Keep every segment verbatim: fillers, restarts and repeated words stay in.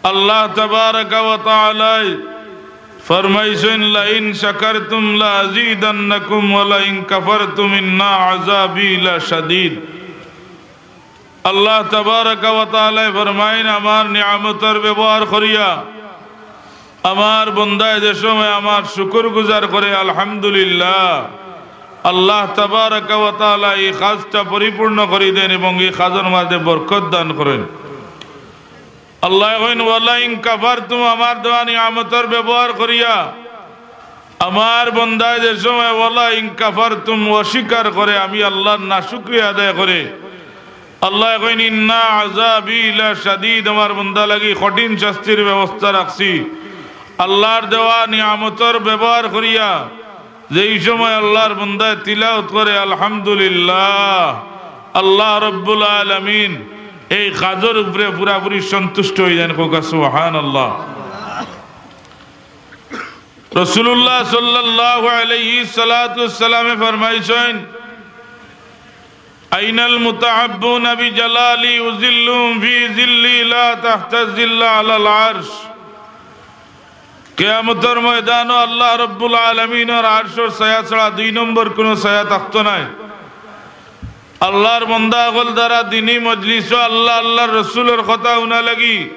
আল্লাহ তাবারাকা ওয়া তাআলায় ফরমাইছইন, "লাইন শাকারতুম লাআযীদান্নাকুম ওয়া লাইন কাফারতুম ইন্না আযাবী লাশাদীদ।" আল্লাহ তাবারাকা ওয়া তাআলায় ফরমাইন, আমার নিয়ামতর ব্যবহার করিয়া আমার বন্দায় যে সময় আমার শুকরগুজার করে, আলহামদুলিল্লাহ, আল্লাহ তাবারাকা ওয়া তাআলা এই কাজটা পরিপূর্ণ করি দেন এবং এই কাজর মাঝে বরকত দান করেন। আল্লায় কইন, "ওয়ালা ইন কাফারতুম", আমার দেওয়া নিয়ামতর ব্যবহার করিয়া আমার বন্দায় যে সময় "ওয়ালা ইন কাফারতুম" অস্বীকার করে, আমি আল্লাহর নাশুকরিয়া আদায় করে, আল্লায় কইন, "ইন্না আযাবী লাশাদীদ", আমার বন্দা লাগি কঠিন শাস্তির ব্যবস্থা রাখছি। আল্লাহর দেওয়া নিয়ামতর ব্যবহার করিয়া যেই সময় আল্লাহর বন্দায় তিলাওত করে, আলহামদুলিল্লাহ, আল্লাহ রব্বুল আলামিন এই কাজর উপরে পুরাপুরি সন্তুষ্ট হয়ে যান। কউকা সুবহানাল্লাহ। রাসূলুল্লাহ সাল্লাল্লাহু আলাইহি সালাতু ওয়াসসালামে ফরমাইছেন, "আইনাল মুতাহাব্বুনা বিজালালি উযিল্লুহুম ফি যিল্লি লা তাহতা যিল্লা আলাল আরশ।" কিয়ামতর ময়দানো আল্লাহ রব্বুল আলামিনর আরশর ছায়া ছাড়া দুই নম্বর কোনো ছায়া থাকতো নায়। আল্লাহর বন্দা অকল যারা দিনী মজলিসো আল্লাহ, আল্লাহর রসুলর কথা হুনা লাগি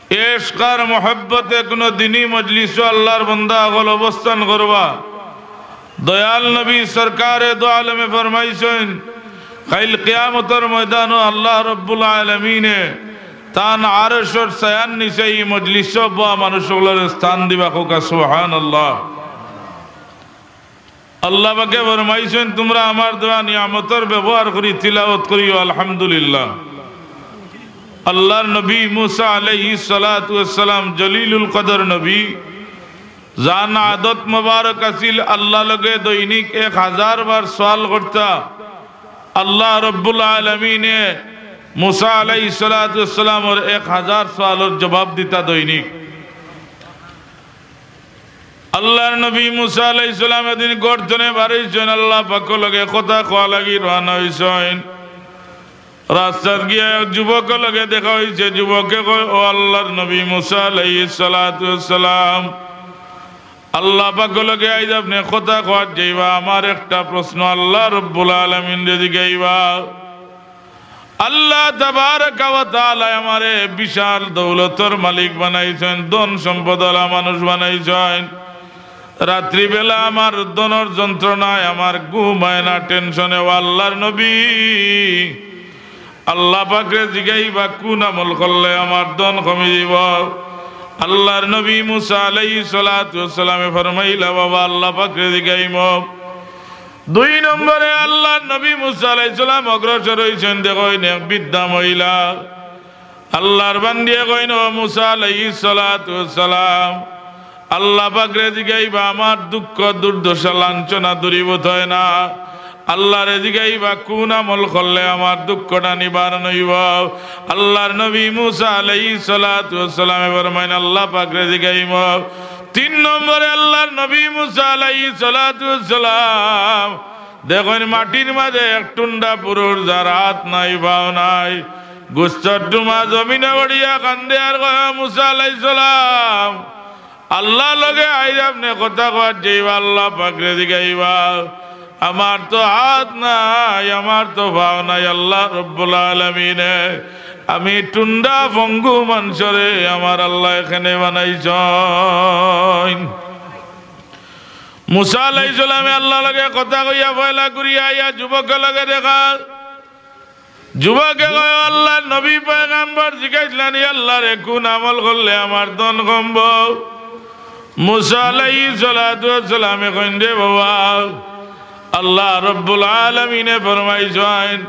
এশক আর মহব্বতে কোনো দিনী মজলিসো আল্লাহর বন্দা অকল অবস্থান করবা, দয়াল নবী সরকারে দো আলমে ফরমাইছইন, কাইল কিয়ামতর ময়দানো আল্লাহ রব্বুল আলামিনে তান আরশর ছায়ার নিচে ই মজলিসো বওয়া মানুষ অকলরে স্থান দিবা। কউকা সুবহানাল্লাহ। আল্লাহ পাকে ফরমাইছইন, "তুমরা আমার দেওয়া নিয়ামতর ব্যবহার করি তিলাওত করিও আলহামদুলিল্লাহ।" আল্লাহর নবী মুসা আলাইহিস সালাতু ওয়াস সালাম জলিলুল কদর নবী, যান আদত মোবারক আছিল আল্লাহ লগে দৈনিক এক হাজার বার সওয়াল করতা। আল্লাহ রব্বুল আলামিনে মুসা আলাইহিস সালাতু ওয়াস সালামর এক হাজার সওয়ালর জবাব দিতা দৈনিক। আল্লাহর নবী মুসা আলাইহিস সালাম এদিন ঘর তনে বারইছইন, আল্লাহ পাকর লগে কথা কওয়া লাগি রওয়ানা অইছইন। রাস্তাত গিয়া এক যুবকর লগে দেখা অইছে। যুবকে কয়, "ও আল্লাহর নবী মুসা আলাইহিস সালাতু ওয়াস সালাম, আল্লাহ পাকর লগে আইজ আপনে কথা কওয়াত যাইবা, আমার একটা প্রশ্ন আল্লাহ রব্বুল আলামিনরে জিগাইবা।" আল্লাহ তাবারাকা ওয়া তাআলায় আমারে বিশাল দৌলতর মালিক বানাইছইন, ধন সম্পদআলা মানুষ বানাইছইন। রাত্রিবেলা আমার ধনর যন্ত্রণায় আমার ঘুম অয় না, টেনশনে। ও আল্লাহর নবী, আল্লাহ পাকরে জিগাইবা কুন আমল করলে আমার ধন কমি যিবো। আল্লাহর নবী মুসা আলাইহিস সালাতু ওয়াস সালামে ফরমাইলা, "বাবা, আল্লাহ পাকরে জিগাইমু।" দুই নম্বরে আল্লাহর নবী মুসা আলাইহিস সালাম অগ্রসর অইছইন, দেখইন এক বৃদ্ধা মহিলা। আল্লাহর বান্দিয়ে কইন, "ও মুসা আলাইহিস সালাতু ওয়াস সালাম, আল্লাহ পাকরে জিগাইবা আমার দুঃখ দুর্দশা লাঞ্ছনা দূরীভূত অয় না। আল্লাহরে জিগাইবা কুন আমল করলে আমার দুঃখটা নিবারণ অইবো।" আল্লাহর নবী মুসা আলাইহিস সালাতু ওয়াস সালামে ফরমাইন, "আল্লাহ পাকরে জিগাইমু।" তিন নম্বরে আল্লাহর নবী মুসা আলাইহিস সালাতু ওয়াস সালাম দেখইন মাটির মাঝে এক টুন্ডা পুরুষ, যার আত নাই, পাও নাই, গুস্তর ডুমা, জমিনে পড়িয়া কান্দে আর কয়, "মুসা আলাইহিস সালাম, আল্লাহর লগে আইজ আপনে কথা কওয়াত যাইবা, আল্লাহ পাকরে জিগাইবা, আমার তো আত নাই, আমার তো পাও নাই, আল্লাহ রব্বুল আলামিনে আমি টুন্ডা পঙ্গু মানষরে আমার আল্লায় কেনে বানাইছইন?" মুসা আলাইহিস সালামে আল্লাহর লগে কথা কইয়া পয়লা ঘুরিয়া আইয়া যুবকর লগে দেখা। যুবকে কয়, "আল্লাহর নবী পয়গাম্বর জিগাইছলা নি আল্লাহরে কুন আমল করলে আমার ধন কমবো?" মুসা আলাইহিস সালাতু ওয়াস সালামে কইন, "রে বাবা, আল্লাহ রব্বুল আলামিনে ফরমাইছইন,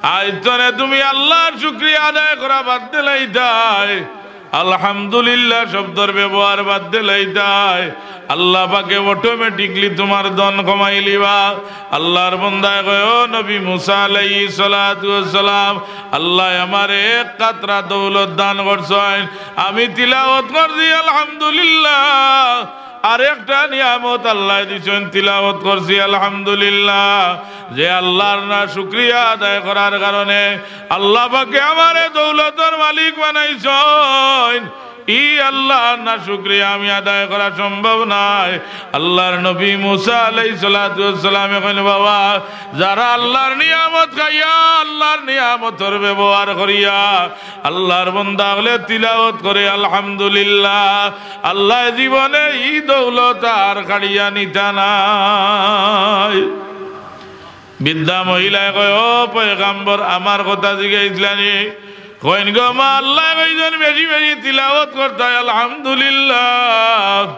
আইজ তনে তুমি আল্লাহর শুকরিয়া আদায় করা বাদ দিলাইতায়, আলহামদুলিল্লাহ শব্দর ব্যবহার বাদ দিলাইতায়, আল্লাহ পাকে automatically তুমার ধন কমাইলিবা।" আল্লাহর বন্দায় কয়, "ও নবী মুসা আলাইহিস সালাতু ওয়াস সালাম, আল্লায় আমারে এক কাতরা দৌলত দান করছইন, আমি তিলাওত করছি আলহামদুলিল্লাহ, আরেকটা নিয়ামত আল্লায় দিছইন, তিলাওয়াত করছি আলহামদুলিল্লাহ। যে আল্লার না শুকরিয়া আদায় করার কারণে আল্লা পাকে আমারে দৌলতর মালিক বানাইছইন, ই আল্লার না শুকরিয়া আমি আদায় করা সম্ভব নায়। আল্লার নবী মুসা আলাইহিস সালাতু ওয়াস সালামে কইন, বাবা, যারা আল্লার নিয়ামত খাইয়া, আল্লার নিয়ামতর ব্যবহার করিয়া, আল্লার বন্দা অকলে তিলাওয়াত করে আলহামদুলিল্লাহ, আল্লায় জীবনে ই দৌলত আর কাড়িয়া নিতা নায়। বৃদ্ধা মহিলায় কয়, "ও পয়গাম্বর, আমার কথা জিগাইছলানি?" কইন, "গো মা, আল্লায় কইছইন বেশি বেশি তিলাওয়াত করতায় আলহামদুলিল্লাহ।"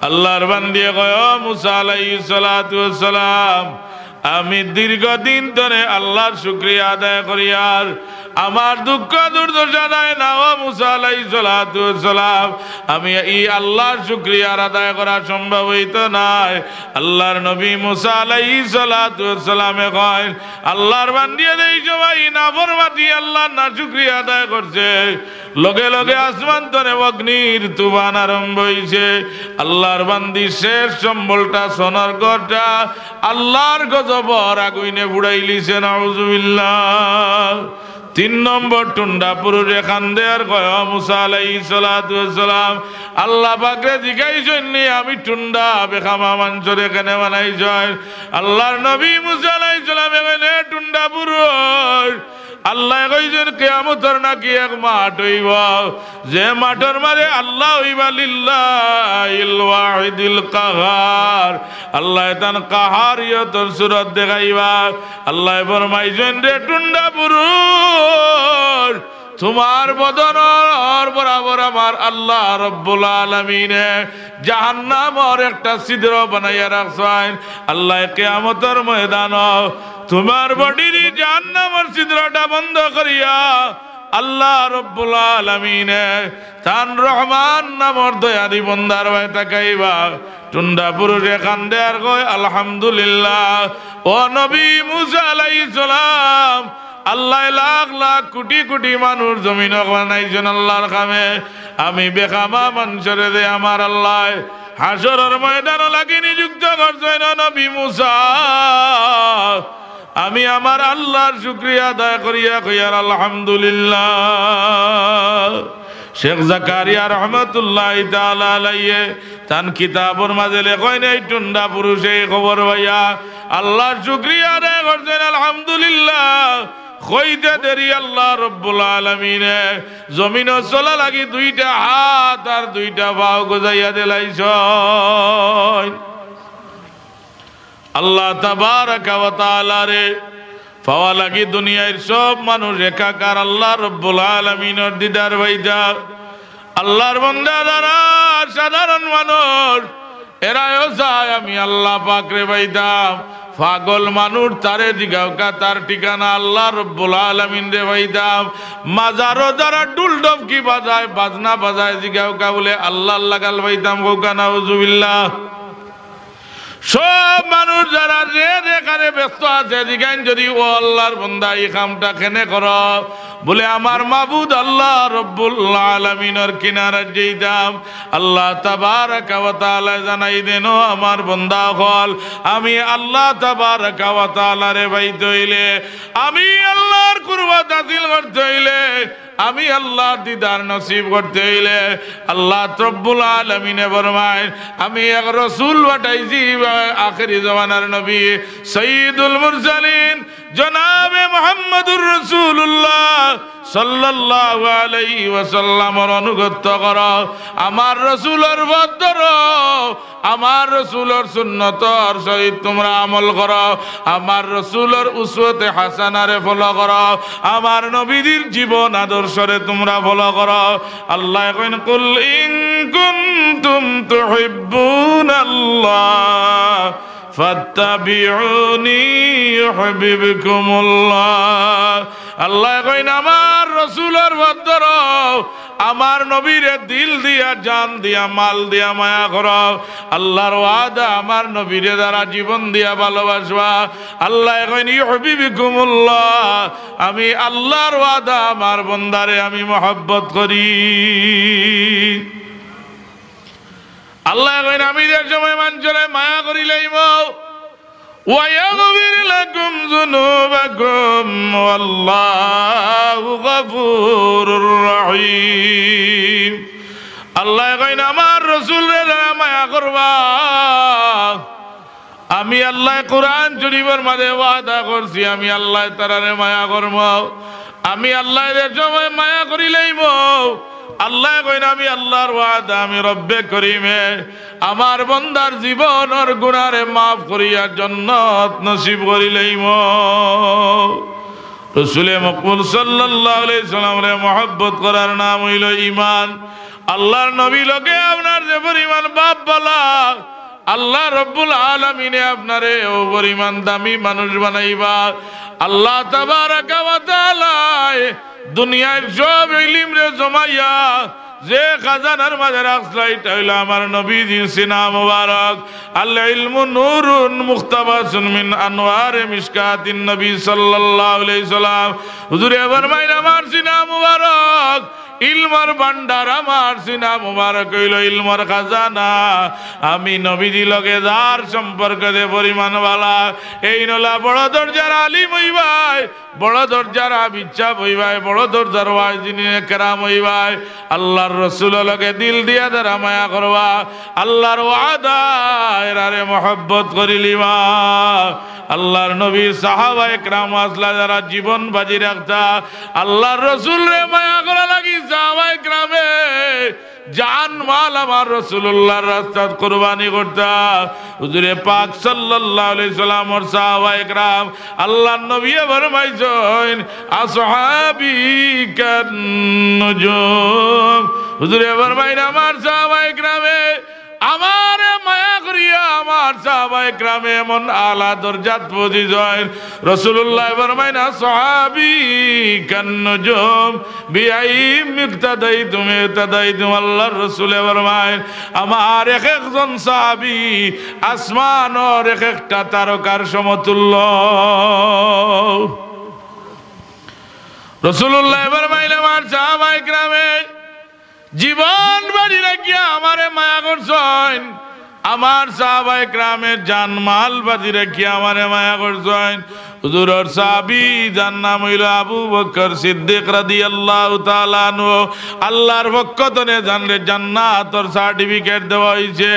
আল্লার বান্দিয়ে কয়, "ও মুসা আলাইহিস সালাতু ওয়াস সালাম, আমি দীর্ঘদিন ধরে আল্লার শুকরিয়া আদায় করিয়ার, আমার দুঃখ দুর্দশা যায় না, ও মুসা আলাইহিস সালাতু ওয়াস সালাম, আমি ই আল্লার শুকরিয়া আদায় করা সম্ভব অইতো নায়।" আল্লার নবী মুসা আলাইহিস সালাতু ওয়াস সালামে কইন, আল্লার বান্দিয়ে যেই সময় নাফরমানি, আল্লার নাশুকরিয়া আদায় করছে, লগে লগে আসমান তনে অগ্নির তুফান আরম্ভ অইছে। আল্লার বান্দির শেষ সম্বলটা, সোনার ঘরটা, আল্লার গজবর আগুইনে পুড়াইলিছে, নাউজুবিল্লাহ। তিন নম্বর টুন্ডা পুরুষে কান্দে আর কয়, "ও মুসা আলাইহিস সালাতু ওয়াস সালাম, আল্লা পাকরে জিগাইছইন নি আমি টুন্ডা বেখামা মানষরে কেনে বানাইছইন?" আল্লার নবী মুসা আলাইহিস সালামে কইন, "এ টুন্ডা পুরুষ, আল্লায় কইছইন কিয়ামতর নাকি এক মাঠ অইবো, যে মাঠর মাঝে আল্লা অইবা লিল্লাহিল ওয়াহিদিল কাহার।" আল্লায় তান কাহারিয়তর সুরত দেখাইবা। আল্লায় ফরমাইছইন, "রে টুন্ডা পুরুষ, তুমার বদনর বরাবর আমার আল্লা রব্বুল আলামিনে জাহান্নামর একটা ছিদ্র বানাইয়া রাখছইন। আল্লায় কিয়ামতর ময়দানো তুমার বডিদি জাহান্নামর ছিদ্রটা বন্ধ করিয়া আল্লা রব্বুল আলামিনে তান রহমান নামর দয়াদি বন্দার বায় তাকাইবা।" টুন্ডা পুরুষে কান্দে আর কয়, "আলহামদুলিল্লাহ।" ও নবী মুসা আলাইহিস সালাম, আল্লায় লাখ লাখ কুটি কুটি মানুষ জমিনো বানাইছইন আল্লার কামে। আমি বেখামা মানষরে যে আমার আল্লায় হাশরর ময়দানো লাগি নিযুক্ত করছইন, ও নবী মুসা, আমি আমার আল্লার শুকরিয়া আদায় করিয়া কইয়ার আলহামদুলিল্লাহ। শেখ জাকারিয়া রহমতুল্লাহি তাআলা আলাইহি তান কিতাবর মাঝে লেখইন, এই টুন্ডা পুরুষে এই খবর পাইয়া আল্লার শুকরিয়া আদায় করছইন, আলহামদুলিল্লাহ। কইতে দেরি আল্লা রব্বুল আলামিনে জমিনো চলা লাগি দুইটা হাত আর দুইটা পাও গজাইয়া দিলাইছইন। আল্লা তাবারাকা ওয়া তাআলারে পাওয়া লাগি দুনিয়ার সব মানুষ একাকার আল্লা রব্বুল আলামিনর দিদার পাইতা। আল্লার বন্দা যারা সাধারণ মানুষ, এরাও চায় আমি আল্লা পাকরে পাইতাম। পাগল মানুষ, তারে জিগাউক্কা, তার ঠিকানা আল্লা রব্বুল আলামিনরে পাইতাম। মাজারো যারা ঢুল ঢপকি বাজায়, বাজনা বাজায়, জিগাউক্কা বুলে আল্লার লাগাল পাইতাম, কউক্কা নাউজুবিল্লাহ। সব মানুষ যারা যে যেখানে ব্যস্ত আছে, জিগাইন যদি, "ও আল্লার বন্দা, ই কামটা কেনে করো?" বুলে, "আমার মাবুদ আল্লা রব্বুল আলামিনর কিনারাত যাইতাম।" আল্লা তাবারাকা ওয়া তাআলায় জানাই দেন, "ও আমার বন্দা অকল, আমি আল্লা তাবারাকা ওয়া তাআলারে পাইতে অইলে, আমি আল্লার কুরবত হাসিল করতে অইলে, আমি আল্লার দিদার নসিব করতে অইলে।" আল্লা রব্বুল আলামিনে ফরমাইন, "আমি এক রসুল পাঠাইছি, আখেরি জমানার নবী, সাইয়্যিদুল মুরসালিন, জনাবে মুহাম্মাদুর রাসূলুল্লাহ সাল্লাল্লাহু আলাইহি ওয়াসাল্লামর আনুগত্য করো, আমার রসুলর পথ ধরো, আমার রসুলর সুন্নতর সহিত তুমরা আমল করো, আমার রসুলর উসওয়াতে হাসানারে follow করো, আমার নবীজির জীবন আদর্শরে তুমরা follow করো।" আল্লায় কইন, "কুল ইন কুনতুম তুহিব্বুনাল্লাহ ফাত্তাবিউনি ইউহবিবকুমুল্লাহ।" আল্লায় কইন, "আমার রসুলর পথ ধরো, আমার নবীরে দিল দিয়া, জান দিয়া, মাল দিয়া মায়া করো।" আল্লার ওয়াদা, আমার নবীরে যারা জীবন দিয়া ভালোবাসবা, আল্লায় কইন, "ইউহবিবকুমুল্লাহ, আমি আল্লার ওয়াদা, আমার বন্দারে আমি মহব্বত করি।" আল্লায় কইন, আমি যে সময় মানষরে মায়া করিলাইমু, ওয়া ইয়াগফির লাকুম যুনুবাকুম ওয়াল্লাহু গাফুরুর রহিম। আল্লায় কইন, আমার রসুলরে যারা মায়া করবা, আমি আল্লায় কুরআন শরিফর মাজে ওয়াদা করছি, আমি আল্লায় তারারে মায়া করমু। আমি আল্লায় যে সময় মায়া করিলাইমু, আল্লায় কইন, আমি আল্লার ওয়াদা, আমি রব্বে করিমে আমার বন্দার জীবনর গুনারে মাফ করিয়া জন্নত নসিব করিলাইমু। রসুলে মকবুল সাল্লাল্লাহু আলাইহি সাল্লামরে মহব্বত করার নাম অইলো ইমান। আল্লার নবী লগে আপনার যে পরিমাণ ভাব ভালা, আল্লা রব্বুল আলামিনে আপনারে অউ পরিমাণ দামি মানুষ বানাইবা। আল্লা তাবারাকা ওয়া তাআলায় দুনিয়ার সব ইলিমরে জমাইয়া যে খাজানার মাজে রাখছলা, ইটা অইলো আমার নবীজির সিনা মুবারক। আল ইলমু নূরুন মুক্তাবাসুন মিন আনওয়ারে মিশকাতিন নবী সাল্লাল্লাহু আলাইহি সাল্লাম। হুজুরে ফরমাইন, আমার সিনা মুবারক ইলমর ভান্ডার, আমার সিনা মুবারক অইলো ইলমর খাজানা। আমি নবীজি লগে যার সম্পর্ক যে পরিমাণ ভালা, এইন অলা বড় দরজার আলিম অইবায়, বড় দরজার হাফিজ সাব অইবায়, বড় দরজার ওয়াইজিন কেরাম অইবায়। আল্লার রসুল লগে দিল দিয়া যারা মায়া করবা, আল্লার ওয়াদা এরারে মহব্বত করিলিবা। আল্লার নবীর সাহাবা একরাম আছলা যারা জীবন বাজি রাখতা, আল্লার রসুলরে মায়া করা লাগি সাহাবা একরামে জান মাল আমার রসুলুল্লার রাস্তাত কুরবানি করতা। হুজুরে পাক সাল্লাল্লাহু আলাইহি সাল্লামর সাহাবা একরাম, আল্লার নবীয়ে ফরমাইছইন, আসহাবি কান নুজুম। হুজুরে ফরমাইন, আমার সাহাবা একরামে আমারে মায়া করিয়া আমার সাহাবা একরামে এমন আলা দরজাত পৌঁছি যাইন। রসুলুল্লায় ফরমাইন, আসহাবি কান নুজুম, বিআইহিম ইক্তাদাইতুম ইহতাদাইতুম। আল্লার রসুলে ফরমাইন, আমার এক একজন সাহাবি আসমানর এক একটা তারকার সমতুল্য। রসুলুল্লায় ফরমাইন, আমার সাহাবা একরামে জীবন বাজি রাখিয়া আমারে মায়া করছইন, আমার সাহাবা একরামে জান মাল বাজি রাখিয়া আমারে মায়া করছইন। হুজুরর সাহাবি যার নাম অইলো আবু বকর সিদ্দিক রাদিয়াল্লাহু তাআলা আনহু, আল্লার পক্ষ তনে যানরে জান্নাতর certificate দেওয়া অইছে।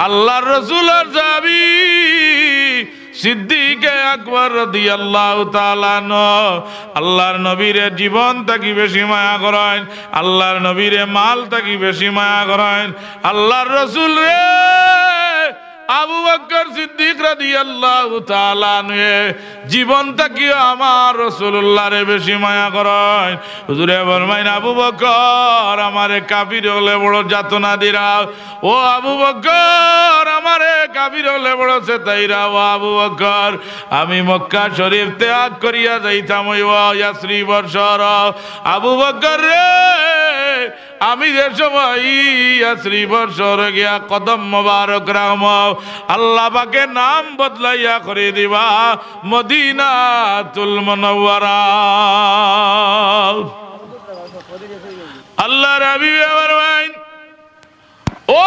আল্লার রসুলর সাহাবি সিদ্দিকে আকবর রাদিয়াল্লাহু তাআলা আনহু আল্লার নবীরে জীবন থাকি বেশি মায়া করইন, আল্লার নবীরে মাল থাকি বেশি মায়া করইন, আল্লার রসুলরে আবু বকর সিদ্দিক রাদিয়াল্লাহু তাআলা আনহুয়ে জীবন থাকিও আমার রসুলুল্লারে বেশি মায়া করইন। হুজুরে ফরমাইন, আবু বকর, আমারে কাফির অকলে বড় যাতনা দিরা, ও আবু বকর, আমারে কাফির অকলে বড় সেতাইরা। ও আবু বকর, আমি মক্কা শরিফ ত্যাগ করিয়া যাইতাম অউ ইয়াসরিবর শহর। আবু বকর রে, আমি যে সময় ইয়াসরিবর শহর গিয়া কদম মোবারক রাখমু, আল্লা পাকে নাম বদলাইয়া করি দিবা মদিনাতুল মুনাওয়ারা। আল্লার হাবিবে ফরমাইন, ও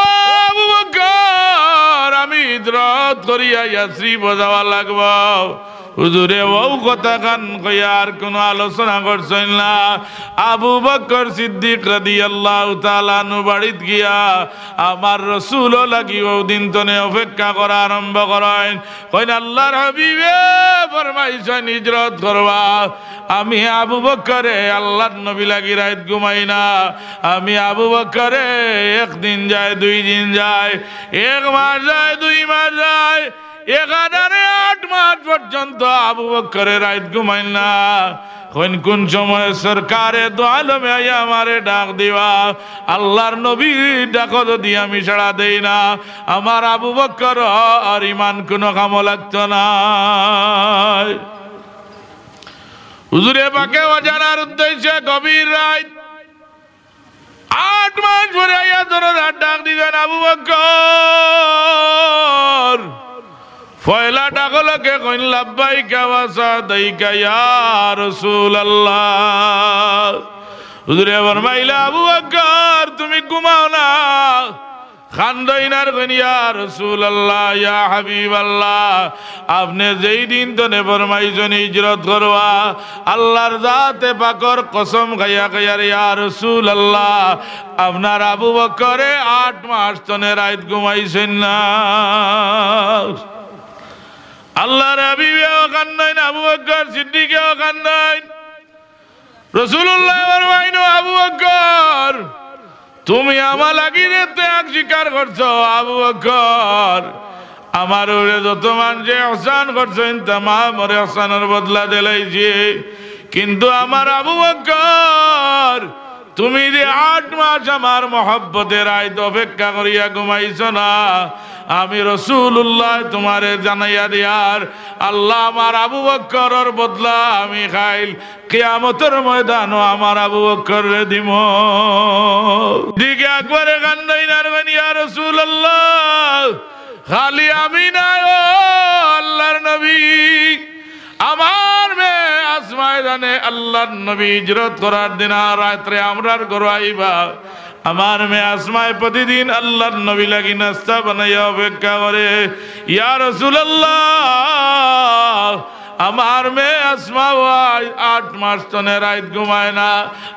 আবু বকর, আমি হিজরত করিয়া ইয়াসরিব যাওয়া লাগবো। হুজুরে অউ কথাখান কইয়া আর কুনু আলোচনা করছইন না। আবু বকর সিদ্দিক রাদিয়াল্লাহু তাআলা আনহু বাড়িত গিয়া আমার রসুলর লাগি অউ দিন তনে অপেক্ষা করা আরম্ভ করইন। কইন, আল্লার হাবিবে ফরমাইছইন হিজরত করবা। আমি আবু বকরে আল্লার নবী লাগি রাইত ঘুমাই না। আমি আবু বকরে একদিন যায়, দুই দিন যায়, এক মাস যায়, দুই মাস যায়, একাধারে আট মাস পর্যন্ত আবু বকরে রাইত ঘুমাইন না। কইন, কুন সময় সরকারে দু আলমে আইয়া আমারে ডাক দিবা, আল্লার নবীর ডাকো যদি আমি সাড়া দেই না, আমার আবু বকর আর ইমান কুনু কামো লাগতো নায়। হুজুরে পাকে অজানার উদ্দেশ্যে গভীর রাইত আট মাস পরে আইয়া দরজার ডাক দিছইন, আবু বকর। পয়লা ডাকো লগে কইন, লাব্বাইকা ওয়া সাদাইকা ইয়া রাসূলুল্লাহ। হুজুরে ফরমাইলা, আবু বকর, তুমি ঘুমাও না, কান্দইন আর কইন, ইয়া রাসূলুল্লাহ, ইয়া হাবিবাল্লাহ, আপনে যেই দিন তনে ফরমাইছইন হিজরত করবা, আল্লাহর জাতে পাকর কসম খাইয়া কইয়ার, ইয়া রাসূলুল্লাহ, আপনার আবু বকরে আট মাস তনে রাইত ঘুমাইছইন না। আল্লাহর হাবিবেও কান্দইন, আবু বকর সিদ্দিকেও কান্দইন। রাসূলুল্লায় ফরমাইন, ও আবু বকর, তুমি আমার লাগি যে ত্যাগ স্বীকার করছো, আবু বকর, আমার উপরে যত মানষে ইহসান করছইন, তামামর ইহসানর বদলা দিলাইছি। কিন্তু আমার আবু বকর, তুমি যে আট মাস আমার মহব্বতে রাইত অপেক্ষা করিয়া ঘুমাইছো না, আমি রাসূলুল্লায় তুমারে জানাইয়া দিয়ার, আল্লাহ আমার আবু বকরর বদলা আমি কাইল কিয়ামতর ময়দানো আমার আবু বকররে দিমু। সিদ্দিকে আকবরে কান্দইন আর কইন, ইয়া রাসূলুল্লাহ, খালি আমি নায়, ও আল্লাহর নবী, আমার মেয়ে আসমায় জানে আল্লাহর নবী হিজরত করার দিন আর রাত্রে আমরার ঘরো আইবা। আমার মেয়ে আসমায় প্রতিদিন আল্লাহর নবী লাগি নাস্তা বানাইয়া অপেক্ষা করে। ইয়া রাসূলুল্লাহ, আমার মেয়ে আসমা ভাই আট মাস তনে রাইত ঘুমায় না।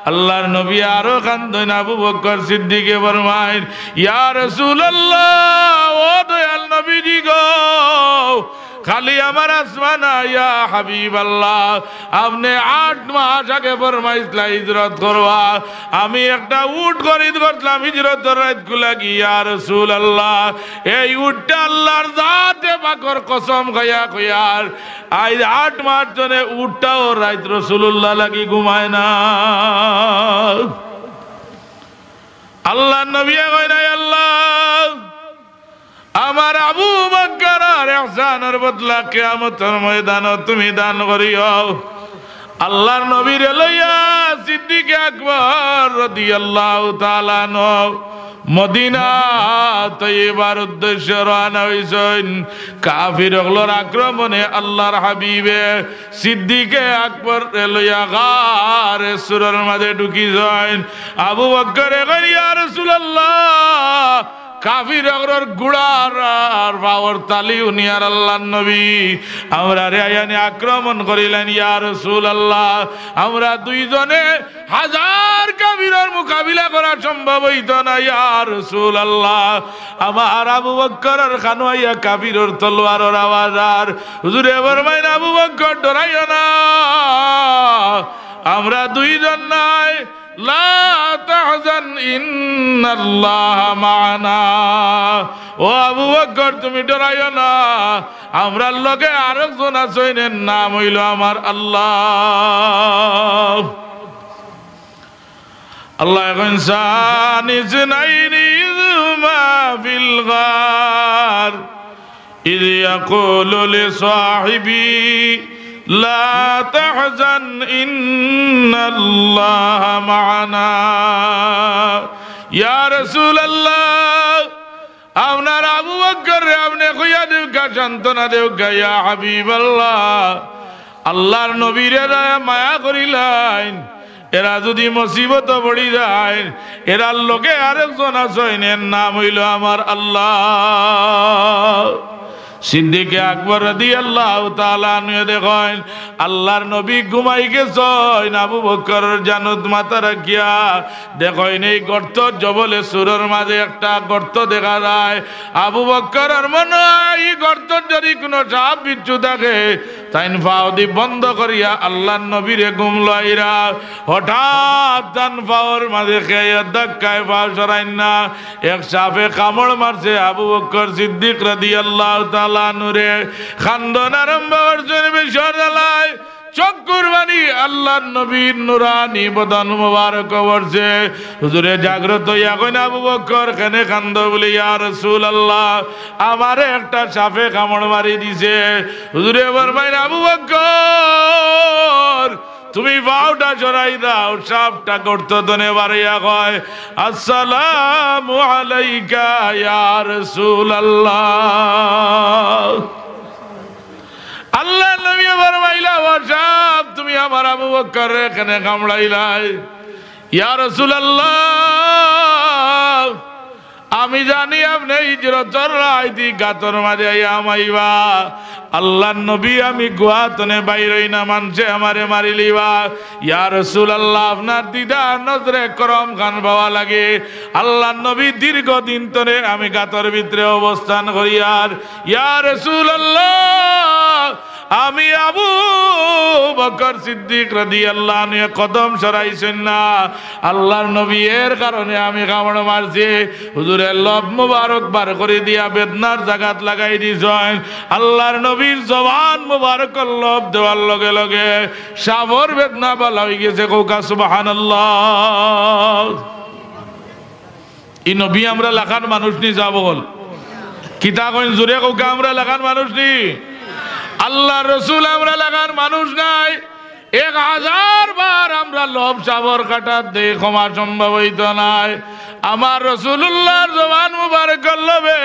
আল্লাহর নবী আরো কান্দইন, আবু বকর সিদ্দিকে ফরমাইন, ইয়া রাসূলুল্লাহ, ও দয়াল নবীজি গো, খালি আমার আসমা না, ইয়া হাবিবাল্লাহ, আপনে আট মাস আগে ফরমাইছলা হিজরত করবা। আমি একটা উট খরিদ করছলাম হিজরতর রাইতকুর লাগি, ইয়া রাসূলুল্লাহ, এই উটটা আল্লাহর জাতে পাকর কসম খাইয়া কইয়ার, আইজ আট মাস তনে উটটাও রাইত রাসূলুল্লাহ লাগি ঘুমায় না। আল্লাহর নবীয়ে কইন, আয় আল্লাহ, আমার আবু বকরর ইহসানর বদলা কিয়ামতর ময়দানো তুমি দান করিও। আল্লাহর নবীরে লইয়া সিদ্দিকে আকবর রাদিয়াল্লাহু তাআলা আনহু মদিনা তৈয়বার উদ্দেশ্যে রওয়ানা অইছইন। কাফির অকলর আক্রমণে আল্লাহর হাবিবে সিদ্দিকে আকবররে লইয়া গারে সুরর মাঝে ঢুকি যাইন। আবু বকরে কইন, ইয়া রাসূলুল্লাহ, কাফির অকলর ঘোড়ার আর পাওর তালি হুনিয়ার আল্লাহর নবী, আমরারে আইয়া নি আক্রমণ করিলাইন, ইয়া রাসূলুল্লাহ, আমরা দুইজনে হাজার কাফিরর মোকাবিলা করা সম্ভব অইতো না, ইয়া রাসূলুল্লাহ। আমার আবু বকরর কানো আইয়া কাফিরর তলোয়ারর আওয়াজ আর হুজুরে ফরমাইন, আবু বকর, ডরাইও না, আমরা দুইজন নায়, লা তাহজান ইন্নাল্লাহা মা'আনা। ও আবু বকর, তুমি ডরাইও না, আমরার লগে আরকজন আছইন, এর নাম অইলো আমার আল্লাহ। আল্লায় কইন, সানি ইসনাইনি ইজ হুমা ফিল গার। إذ يقول لصاحبه لا تحزن إن الله معنا। ইয়া রাসূলুল্লাহ, আপনার আবু বকররে আপনে কইয়া দেউক্কা, সান্ত্বনা দেউক্কা, ইয়া হাবিবাল্লাহ। আল্লাহর নবীরে দয়া মায়া করিলাইন, এরা যুদি মুসিবতো পড়ি যাইন, এরার লগে আরকজন আছইন, এর নাম অইলো আমার আল্লাহ। সিদ্দিকে আকবর রাদিয়াল্লাহু তাআলা আনহু দেখইন, আল্লাহর নবী ঘুমাই গেছইন, আবু বকরর জানুত মাথা রাখিয়া দেখইন, এই গর্ত, জবলে সুরর মাঝে একটা গর্ত দেখা যায়। আবু বকরর মনো অয় ই গর্তর যুদি কুনু সাপ বিচ্ছু থাকে, তাইন পাওদি বন্ধ করিয়া আল্লাহর নবীরে ঘুম লইরা। হঠাৎ তান পাওর মাঝে কে ধাক্কায় পাও সরাইন না, এক সাপে কামড় মারছে আবু বকর সিদ্দিক রাদিয়াল্লাহু তাআলা আনহুরে। কান্দন আরম্ভ করছইন বেশর জ্বালায়, চক্ষুর পানি আল্লাহর নবীর নুরানি বদন মুবারক পড়ছে। হুজুরে জাগ্রত অইয়া কইন, আবু বকর, কেনে কান্দো? বলে, ইয়া রাসূলুল্লাহ, আমারে একটা সাপে কামড় মারি দিছে। হুজুরে ফরমাইন, আবু বকর, তুমি পাওটা সরাই দাও, সাপটা গর্ত তনে বারইয়া কয়, আসসালামু আলাইকা ইয়া রাসূলুল্লাহ। আল্লাহর নবী ফরমাইলা, ও সাপ, তুমি আমার আবু বকররে কেনে কামড়াইলায়? ইয়া রাসূলুল্লাহ, আমি জানি আপনে হিজরতর রাইত ই গাতর মাজে আইয়া হামাইবা। আল্লার নবী, আমি গুহা তনে বাইর অই না, মানষে আমারে মারিলিবা। ইয়া রাসুলাল্লাহ, আপনার দিদার নজরে করম খান পাওয়া লাগে। আল্লার নবী, দীর্ঘদিন তনে আমি গাতর ভিতরে অবস্থান করিয়ার। ইয়া রাসুলাল্লাহ, আমি আবু বকর সিদ্দিক রাদিয়াল্লাহু আনহু কদম সরাইছইন না। আল্লার নবী, এর কারণে আমি কামড় মারছি। হুজুরে লব মুবারক বার করি দিয়া বেদনার জাগাত লাগাই দিছইন। আল্লার নবীর জবান মুবারকর লব দেওয়ার লগে লগে সাপর বেদনা ভালা অইগেছে। কউক্কা সুবহানাল্লাহ। ই নবী আমরা লাখান মানুষ নি, সাব অকল? কিতা কইন, জুরে কউক্কা, আমরা লাখান মানুষ নি? আল্লার রসুল আমরা লাখান মানুষ নায়। এক হাজার বার আমরা লব সাপর কাটাত দেই, ক্ষমা সম্ভব অইতো নায়। আমার রসুলুল্লাহর জবান মুবারকর লবে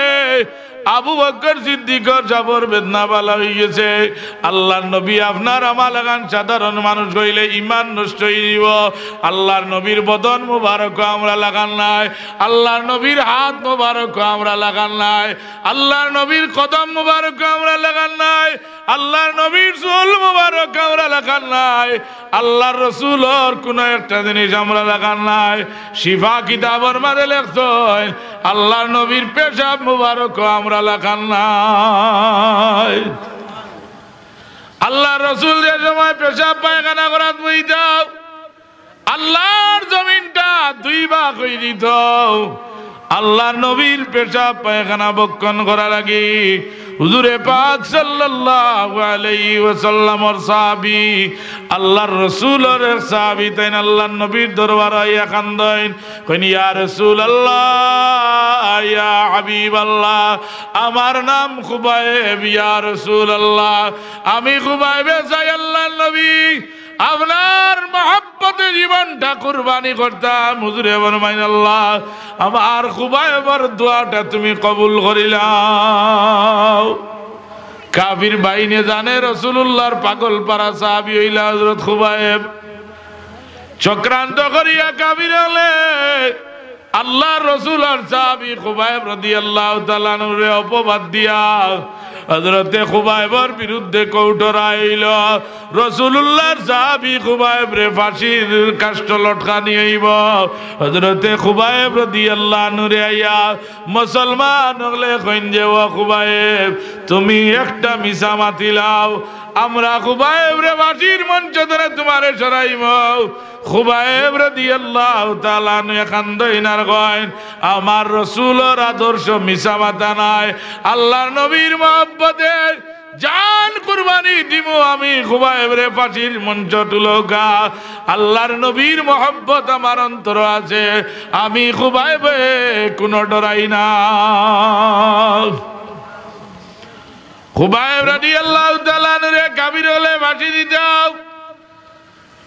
আবু বকর সিদ্দিকর সাপর বেদনা ভালা অইগেছে। আল্লার নবী, আপনার আমার লাখান সাধারণ মানুষ অইলে ইমান নষ্ট অইযিবো। আল্লার নবীর বদন মুবারক আমরা লাখান নায়, আল্লার নবীর হাত মুবারক আমরা লাখান নায়, আল্লার নবীর কদম মুবারক আমরা লাখান নায়, আল্লার নবীর চুল মুবারক আমরা লাখান নায়, আল্লার রসুলর কুনু একটা জিনিস আমরা লাখান নায়। শিফা কিতাবর মাজে লেখছইন, আল্লার নবীর পেশাব মুবারক আমরা লাখান নায়। আল্লার রসুল যে সময় পেশাব পায়খানা করাত বইতা, আল্লার জমিনটা দুই ভাগ অই দিতো। আল্লার নবীর পেশাব পায়খানা বক্ষণ করার লাগি হুজুরে পাক সাল্লাল্লাহু আলাইহি ওয়াসাল্লামর সাহাবী, আল্লার রসুলর এক সাহাবী, তাইন আল্লার নবীর দরবারো আইয়া কান্দইন, কইন, ইয়া রাসুলাল্লাহ, ইয়া হাবিবাল্লাহ, আমার নাম খুবাইব, ইয়া রাসুলাল্লাহ, আমি খুবাইবে চাই আল্লার নবী, আপনার মহব্বতে জীবনটা কুরবানি করতাম। হুজুরে ফরমাইন, আল্লাহ, আমার খুবাইবর দোয়াটা তুমি কবুল করিলাও। কাফির বাহিনী জানে রসুলুল্লাহর পাগল পারা সাহাবী অইলা হজরত খুবাইব। চক্রান্ত করিয়া কাফির অকলে আল্লার রসুল আর সাহাবী খুবাইব রাদিয়াল্লাহু তাআলা আনহুরে অপবাদ দিয়া হজরতে খুবাইবর বিরুদ্ধে কৌট রায় অইলো। রসুলুল্লাহর সাহাবী খুবাইবরে ফাঁসির কাষ্ঠ লটকানি অইবো। হজরতে খুবাইব রাদিয়াল্লাহু আনহুরে আইয়া মুসলমান অকলে কইন যে, ও খুবাইব, তুমি একটা মিছা মাতিলাও, আমরা খুবাইবরে ফাঁসির মঞ্চ তনে তুমারে সরাইমু। খুবাইব রাদিয়াল্লাহু তাআলা আনহু কান্দইন আর কইন, আমার রসুলর আদর্শ মিছা মাতা নায়, আল্লার নবীর মহব্বতে জান কুরবানি দিমু আমি। খুবাইবরে ফাঁসির মঞ্চ তুলউক্কা, আল্লার নবীর মহব্বত আমার অন্তরো আছে, আমি খুবাইবে কুনু ডরাই না। খুবাইব রাদিয়াল্লাহু তাআলা আনহুরে কাফির অকলে ফাঁসি দিতাউ,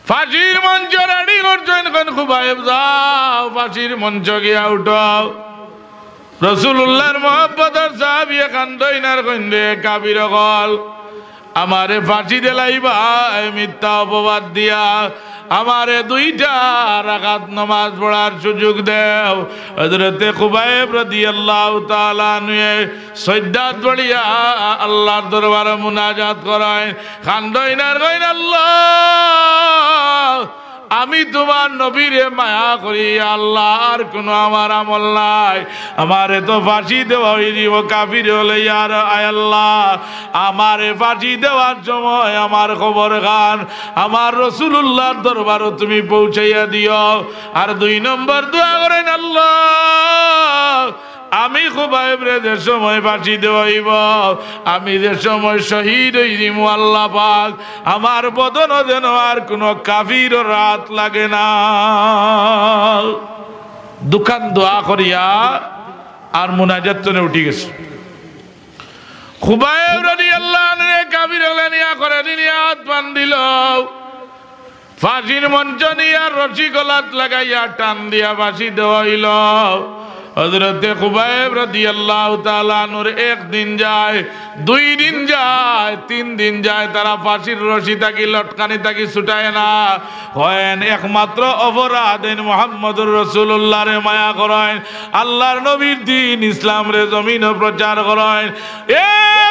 ফাঁসির মঞ্চ রেডি করছইন, কইন, খুবাইব যাও, ফাঁসির মঞ্চ গিয়া উঠো। রসুলুল্লাহর মহব্বতর সাহাবীয়ে কান্দইন আর কইন, রে কাফির অকল, আমারে ফাঁসি দিলাইবায় মিথ্যা অপবাদ দিয়া, আমারে দুইটা রাকাত নামাজ পড়ার সুযোগ দেও। হজরতে খুবাইব রাদিয়াল্লাহু তাআলা আনহুয়ে সইজ্জাত পড়িয়া আল্লার দরবারো মুনাজাত করইন, কান্দইন আর কইন, আল্লাহ, আমি তুমার নবীরে মায়া করি, আল্লাহ, আর কুনু আমার আমল নাই, আমারে তো ফাঁসি দেওয়া অইযিবো। কাফির অকলে, ইয়া র-, আয় আল্লাহ, আমারে ফাঁসি দেওয়ার সময় আমার খবর খান আমার রসুলুল্লাহর দরবারো তুমি পৌঁছাইয়া দিও। আর দুই নম্বর দোয়া করইন, আল্লাহ, আমি খুবাইবরে যে সময় ফাঁসি দেওয়া অইবো, আমি যে সময় শহীদ অইযিমু, আল্লাহ পাক, আমার বদনো যেন আর কুনু কাফিরর আত লাগে না। দুখান দোয়া করিয়া আর মুনাজাত তনে উঠি গেছে। খুবাইব রাদিয়াল্লাহু আনহুরে কাফির অকলে নিয়া করে দিন আত বান্ধিলো। ফাঁসির মঞ্চ নিয়া রশি গলাত লাগাইয়া টান দিয়া ফাঁসি দেওয়া অইলো। হযরতে খুবাইব রাদিয়াল্লাহু তাআলা আনহুর একদিন যায়, দুই দিন যায়, তিন দিন যায়, তারা ফাঁসির রশি থাকি, লটকানি থাকি ছুটায় না। কইন একমাত্র অপরাধ অইন মুহাম্মদুর রাসূলুল্লাহরে মায়া করইন, আল্লাহর নবীর দ্বীন ইসলামরে জমিনো প্রচার করইন। এ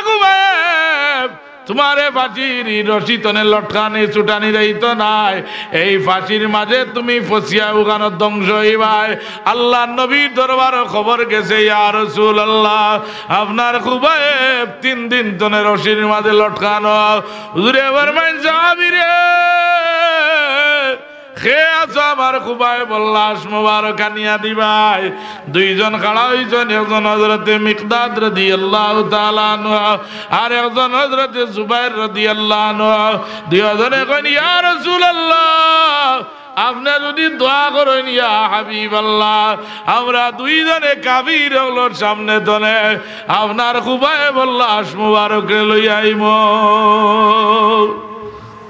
খুবাইব, তুমারে ফাঁসির ই রশি তনে লটকানি ছুটানি যাইতো নায়। এই ফাঁসির মাঝে তুমি ফসিয়া উখানো ধ্বংস অইবায়। আল্লাহর নবীর দরবারো খবর গেছে, ইয়া রাসূলুল্লাহ, আপনার খুবাইব তিন দিন তনে রশির মাঝে লটকানো। হুজুরে ফরমাইন, সাহাবীরে, কে আছো আমার খুবাইবর লাশ মোবারক আনিয়া দিবায়? দুইজন খাড়া অইছইন, একজন হযরতে মিকদাদ রাদিয়াল্লাহু তাআলা আনহু, আর একজন হযরতে জুবাইর রাদিয়াল্লাহু আনহু। দুইজনে কইন, ইয়া রাসূলুল্লাহ, আপনে যুদি দোয়া করইন, ইয়া হাবিবাল্লাহ, আমরা দুইজনে কাফির অকলর সামনে তনে আপনার খুবাইবর লাশ মোবারকরে লইয়া আইমু।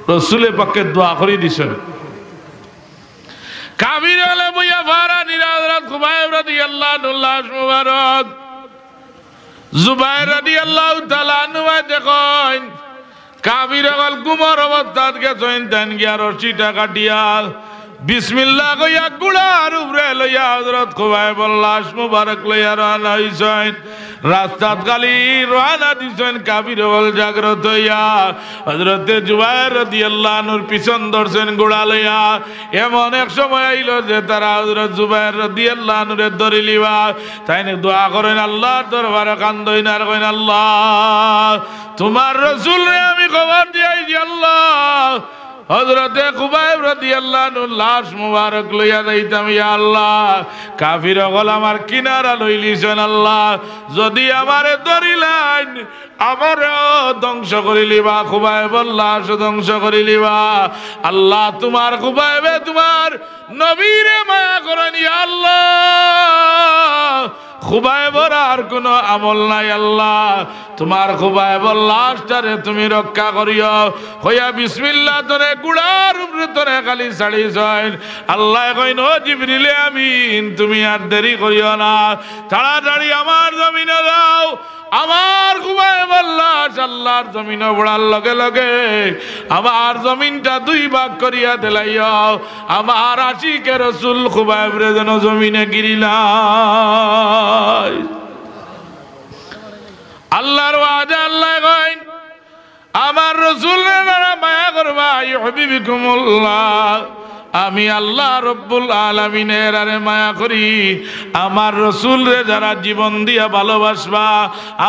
রসুলে পাকে দোয়া করি দিছইন। কাফির অকলে বইয়া ফারা নিরা হযরত খুবাইব রাদিয়াল্লাহু আনহুর লাশ মুবারক। জুবাইর রাদিয়াল্লাহু তাআলা আনহু দেখইন, কাফির অকল ঘুমর অবস্থাত গেছইন, তাইন গিয়া রশিটা কাটিয়া বিসমিল্লাহ কইয়া ঘুড়ার উপরে লইয়া হযরত খুবাইবর লাশ মুবারক লইয়া রওয়ানা অইছইন। রাস্তাত খালি রওয়ানা দিছইন, কাফির অকল জাগ্রত অইয়া হযরতে জুবাইর রাদিয়াল্লাহু আনহুর পিছন ধরছইন ঘুড়া লইয়া। এমন এক সময় আইলো যে তারা হযরত জুবাইর রাদিয়াল্লাহু আনহুরে ধরিলিবা। তাইন দোয়া করইন, আল্লাহর দরবারে কান্দইন আর কইন, আল্লাহ, তুমার রসুলরে আমি খবর দিয়া আইছি, আল্লাহ, হযরতে খুবাইব রাদিয়াল্লাহু আনহুর লাশ মুবারক লইয়া যাইতাম, ইয়া আল্লাহ, কাফির অকল আমার কিনারা লইলিছইন, আল্লাহ, যুদি আমারে ধরিলাইন, আমারেও ধ্বংস করিলিবা, খুবাইবর লাশও ধ্বংস করিলিবা। আল্লাহ, তুমার খুবাইবে তুমার নবীরে মায়া করইন, ইয়া আল্লাহ, খুবাইবর আর কুনু আমল নাই, আল্লাহ, তুমার খুবাইবর লাশটারে তুমি রক্ষা করিও। কইয়া বিসমিল্লাহ তনে ঘুড়ার উপরে তনে খালি ছাড়িছইন। আল্লায় কইন, ও জিবরিলে আমিন, তুমি আর দেরি করিও না, তাড়াতাড়ি আমার জমিনো যাও। আমার খুবাইবর লাশ আল্লাহর জমিনো পড়ার লগে লগে আমার জমিনটা দুই ভাগ করিয়া দিলাইও। আমার আশিকে রসুল খুবাইবরে যেন জমিনে গিরিলাই। আল্লাহর ওয়াদা, আল্লায় কইন, আমার রসুলরে যারা মায়া করবা, ইউহিব্বুকুমুল্লাহ, আমি আল্লাহ রব্বুল আলামিনে এরারে মায়া করি। আমার রসুলরে যারা জীবন দিয়া ভালোবাসবা,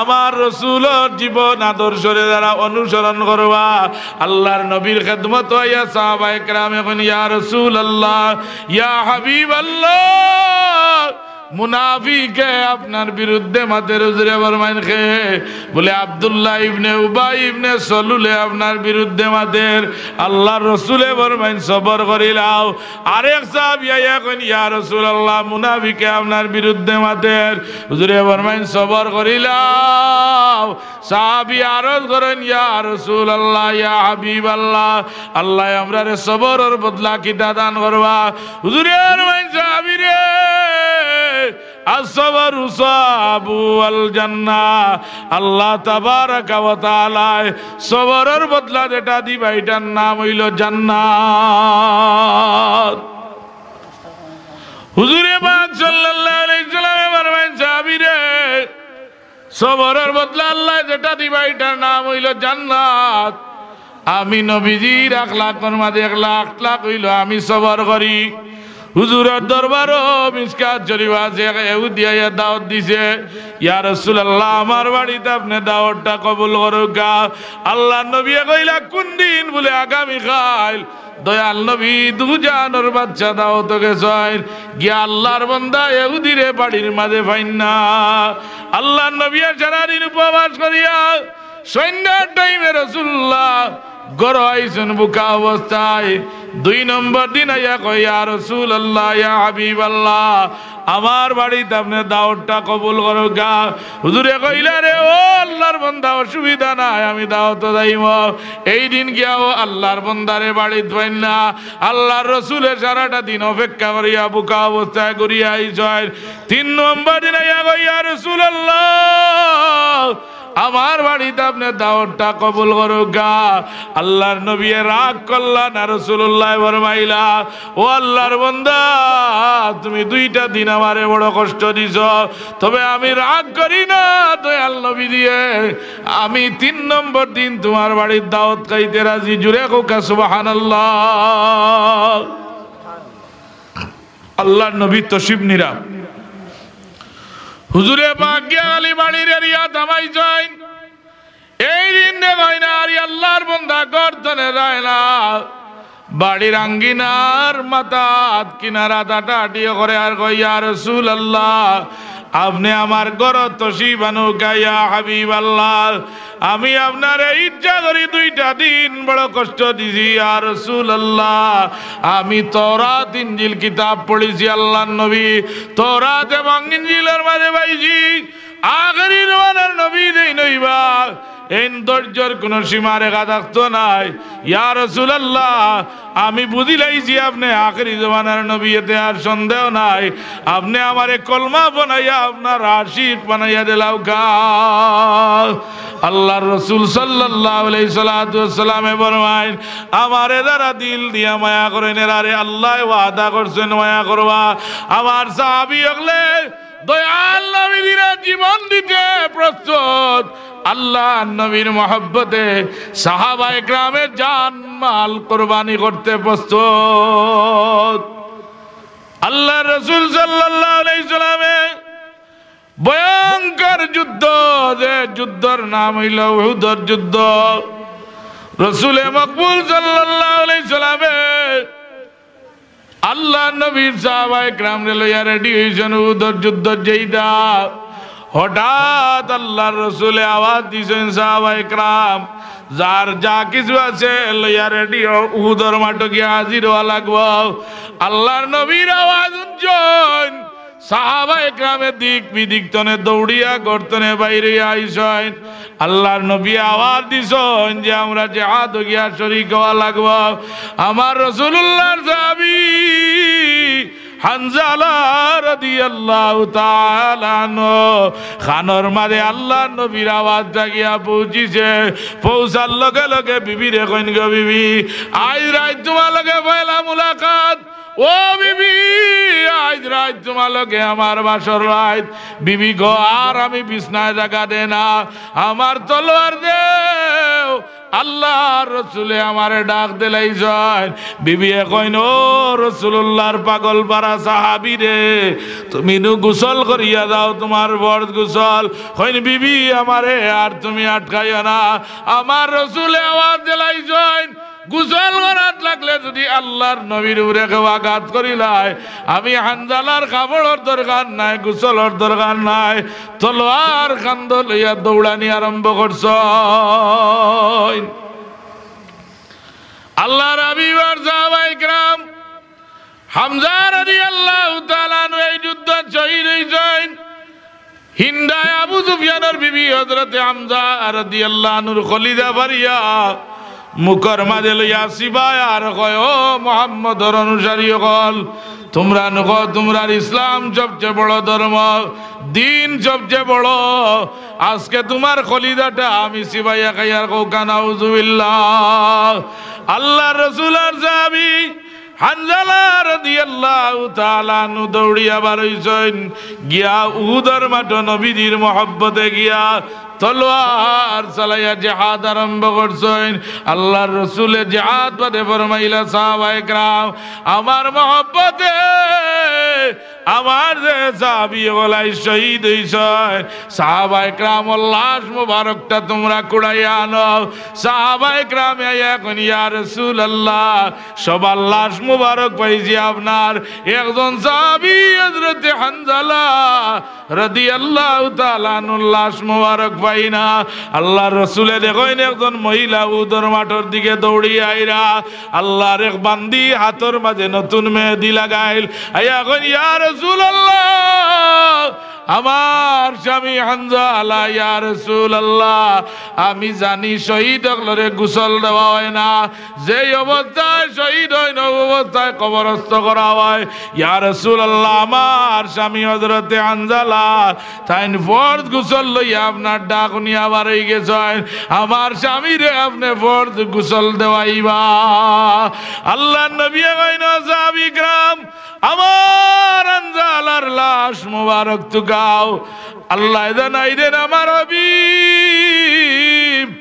আমার রসুলর জীবন আদর্শরে যারা অনুসরণ করবা, আল্লাহর নবীর খেদমতো আইয়া সাহাবায়ে কেরামে কইন, ইয়া রাসূলুল্লাহ, ইয়া হাবিবাল্লাহ, মুনাফিকে আপনার বিরুদ্ধে মাতের। হুজুরে ফরমাইন কে? বলে, আব্দুল্লাহ ইবনে উবাই ইবনে সলুলে আপনার বিরুদ্ধে মাতের। আল্লাহর রসুলে ফরমাইন, সবর করিলাও। আরেক সাহাবী আইয়া কইন, ইয়া রাসূলুল্লাহ, মুনাফিকে আপনার বিরুদ্ধে মাতের। হুজুরে ফরমাইন, সবর করিলাও। সাহাবী আরজ করইন, ইয়া রাসূলুল্লাহ, ইয়া হাবিবাল্লাহ, আল্লায় আমরারে সবরর বদলা কিতা দান করবা? হুজুরে ফরমাইন, সাহাবীরে, আস-সাবরু সাওয়াবুহুল জান্নাহ। আল্লাহ তাবারাকা ওয়া তাআলায় সবরর বদলা যেটা দিবা, ইটার নাম অইলো জান্নাত। হুজুরে পাক সাল্লাল্লাহু আলাইহি ওয়াসাল্লামে ফরমাইন, সাহাবীরে, সবরর বদলা আল্লায় যেটা দিবা, ইটার নাম অইলো জান্নাত। আমি নবীজির আখলাকর মাঝে আখলাক, আখলাক অইলো আমি সবর করি। হুজুরর দরবারো মিশকাত শরীফো আছে, এক ইহুদি আইয়া দাওয়াত দিছে, ইয়া রাসূলুল্লাহ, আমার বাড়িত আপনে দাওয়াতটা কবুল করউক্কা। আল্লাহর নবীয়ে কইলা, কুন দিন? বলে, আগামী কাইল। দয়াল নবী দুজাহানর বাদশা দাওয়াতো গেছইন, গিয়া আল্লাহর বান্দা ইহুদিরে বাড়ির মাঝে পাইন না। আল্লাহর নবী সারাদিন উপবাস করিয়া সন্ধ্যার টাইমে রাসূলুল্লাহ ঘরো আইছইন ভুকা অবস্থায়। দুই নম্বর দিন আইয়া কয়, "ইয়া রাসূলুল্লাহ, ইয়া হাবিবাল্লাহ, আমার বাড়িত আপনে দাওয়াতটা কবুল করউক্কা।" হুজুরে কইলা, "রে ও আল্লার বন্দা, অসুবিধা নাই, আমি দাওয়াতো যাইমু।" এই দিন গিয়াও আল্লার বন্দারে বাড়িত পাইন না। আল্লার রসুলে সারাটা দিন অপেক্ষা করিয়া ভুকা অবস্থায় ঘুরিয়া আইছইন। তিন নম্বর দিন আইয়া কয়, "ইয়া রাসূলুল্লাহ, আমার বাড়িত আপনে দাওয়াতটা কবুল করউক্কা।" আল্লার নবীয়ে রাগ করলা না, রাসূলুল্লায় ফরমাইলা, "ও আল্লার বন্দা, তুমি দুইটা দিন আমারে বড় কষ্ট দিছো, তবে আমি রাগ করি না, দয়াল নবী দিয়ে, আমি তিন নম্বর দিন তুমার বাড়িত দাওয়াত খাইতে রাজি।" জুরে কউক্কা সুবহানাল্লাহ। আল্লার নবী তশরিফ নিরা। হুজুরে পাক গিয়া খালি বাড়ির এরিয়াত হামাইছইন। এই দিন দেখইন আর আল্লার বন্দা ঘর তনে যায় না। বাড়ির আঙ্গিনার মাথাত কিনারাত আটাআটি করে আর কয়, "ইয়া রাসূলুল্লাহ, আপনে আমার ঘরো তশরিফ আনউক্কা, ইয়া হাবিবাল্লাহ।" আমি আপনারে ইচ্ছা করি দুইটা দিন বড় কষ্ট দিছি, ইয়া রাসূলুল্লাহ। আমি তওরাত ইঞ্জিল কিতাব পড়ছি, আল্লার নবী, তওরাত এবং ইঞ্জিলর মাঝে পাইছি, আখেরি জমানার নবী যেইন অইবা, এইন ধৈর্যর কুনু সীমারেখা থাকতো নায়। ইয়া রাসূলুল্লাহ, আমি বুঝিলাইছি আপনে আখেরি জমানার নবী, এতে আর সন্দেহ নাই। আপনে আমারে কলমা বানাইয়া আপনার আশিক বানাইয়া দিলাউক্কা। আল্লার রসুল সাল্লাল্লাহু আলাইহি সালাতু ওয়াসসালামে ফরমাইন, "আমারে যারা দিল দিয়া মায়া করইন, এরারে আল্লায় ওয়াদা করছইন মায়া করবা।" আমার সাহাবী অকলে দয়াল নবীজিরে জীবন দিতে প্রস্তুত। আল্লার নবীর মহব্বতে সাহাবায়ে কেরামে জান মাল কুরবানি করতে প্রস্তুত। আল্লার রসুল সাল্লাল্লাহু আলাইহি সাল্লামে ভয়ঙ্কর যুদ্ধ, যে যুদ্ধর নাম অইলো উহুদর যুদ্ধ। রসুলে মকবুল সাল্লাল্লাহু আলাইহি সাল্লামে আল্লার নবীর সাহাবায়ে কেরামরে লইয়া রেডি অইছইন উহুদর যুদ্ধ যেইটা। হঠাৎ আল্লার রসুলে আওয়াজ দিছইন, "সাহাবায়ে কেরাম, যার যা কিছু আছে লইয়া রেডি অও, উহুদর মাঠো গিয়া হাজির অওয়া লাগবো।" আল্লার নবীর আওয়াজ হুনছইন, সাহাবায়ে কেরামে দিক বিদিক তনে দৌড়িয়া ঘর তনে বাইর অইয়া আইছইন। আল্লার নবী আওয়াজ দিছইন যে, "আমরা জেহাদো গিয়া শরিক অওয়া লাগবো।" আমার রাসূলুল্লাহর সাহাবী হানজালা রাদিয়াল্লাহু তাআলা আনহু কানর মাঝে আল্লার নবীর আওয়াজটা গিয়া পৌঁছিছে। পৌঁছার লগে লগে বিবিরে কইন, "গো বিবি, আইজ রাইত তুমার লগে পয়লা মুলাকাত।" "ও বিবি, আইজ রাইত তুমার লগে আমার বাসর রাইত।" "বিবি গো, আর আমি বিছনায় জাগা দেয় না, আমার তলোয়ার দেও।" আল্লার রসুলে আমারে ডাক দিলাইছইন। বিবিয়ে কইন, "ও রাসূলুল্লাহর পাগল পারা সাহাবী রে, তুমি নু গোসল করিয়া যাও, তুমার ফরজ গোসল।" কইন, "বিবি, আমারে আর তুমি আটকাইও না।" আমার রসুলে আওয়াজ দিলাইছইন, "গোসল করাত লাগলে যুদি আল্লার নবীর উপরে কেউ আঘাত করিলায়, আমি হানজালার কাপড়র দরকার নাই, গোসলর দরকার নাই, তলোয়ার কান্দো লইয়া দৌড়ানি আরম্ভ করছইন।" আল্লার হাবিব আর সাহাবায়ে কেরাম হামজা রাদিয়াল্লাহু তাআলা আনহু এই যুদ্ধত শহীদ অইছইন। হিন্দায় আবু সুফিয়ানর বিবি হযরতে হামজা রাদিয়াল্লাহু আনহুর কলিজা ফাড়িয়া মুখর মাঝে লইয়া চিবায় আর কয়, "ও মুহাম্মদর অনুসারী অকল, তুমরা নু কও তুমরার ইসলাম সবচে বড় ধর্ম, দ্বীন সবচে বড়। আজকে তুমার কলিজাটা আমি চিবাইয়া খাইয়ার।" কউক্কা নাউজুবিল্লাহ। আল্লার রসুল আর সাহাবী হানজালা রাদিয়াল্লাহু তাআলা আনহু দৌড়িয়া বার অইছইন, গিয়া উহুদর মাঠো নবীজির মহব্বতে গিয়া তলোয়ার চালাইয়া জেহাদ আরম্ভ করছইন। আল্লার রসুলে জেহাদ বাদে ফরমাইলা, "সাহাবায়ে কেরাম, আমার মহব্বতে আমার যে সাহাবী অকল আইজ শহীদ অইছইন, সাহাবায়ে কেরামর লাশ মুবারকটা তুমরা কুড়াইয়া আনো।" সাহাবায়ে কেরামে আইয়া কইন, "ইয়া রাসূলুল্লাহ, সবার লাশ মুবারক পাইছি, আপনার একজন সাহাবী হযরতে হানজালা রাদিয়াল্লাহু তাআলা আনহুর লাশ মুবারক পাই না। আল্লাহর রসুলে দেখইন একজন মহিলা উহুদর মাঠর দিকে দৌড়িয়া আইরা, আল্লাহর এক বান্দি হাতর মাঝে নতুন মেহেদি লাগাইল। আইয়া কইন, "ইয়া রাসূলুল্লাহ, আমার স্বামী হানজালা, ইয়া রাসূলুল্লাহ, আমি জানি শহীদ অকলরে গোসল দেওয়া অয় না, যেই অবস্থায় শহীদ অইন, অউ অবস্থায় কবরস্থ করা অয়। ইয়া রাসূলুল্লাহ, আমার স্বামী হযরতে হানজালা, তাইন ফরজ গোসল লইয়া আপনার ডাক হুনিয়া বার অইগেছইন। আমার স্বামীরে আপনে ফরজ গোসল দেওয়াইবা।" আল্লাহর নবীয়ে কইন, "সাহাবী কিরাম, আমার হানজালার লাশ মুবারক তুকাও।" আল্লায় জানাই দেন, আমার হাবিব,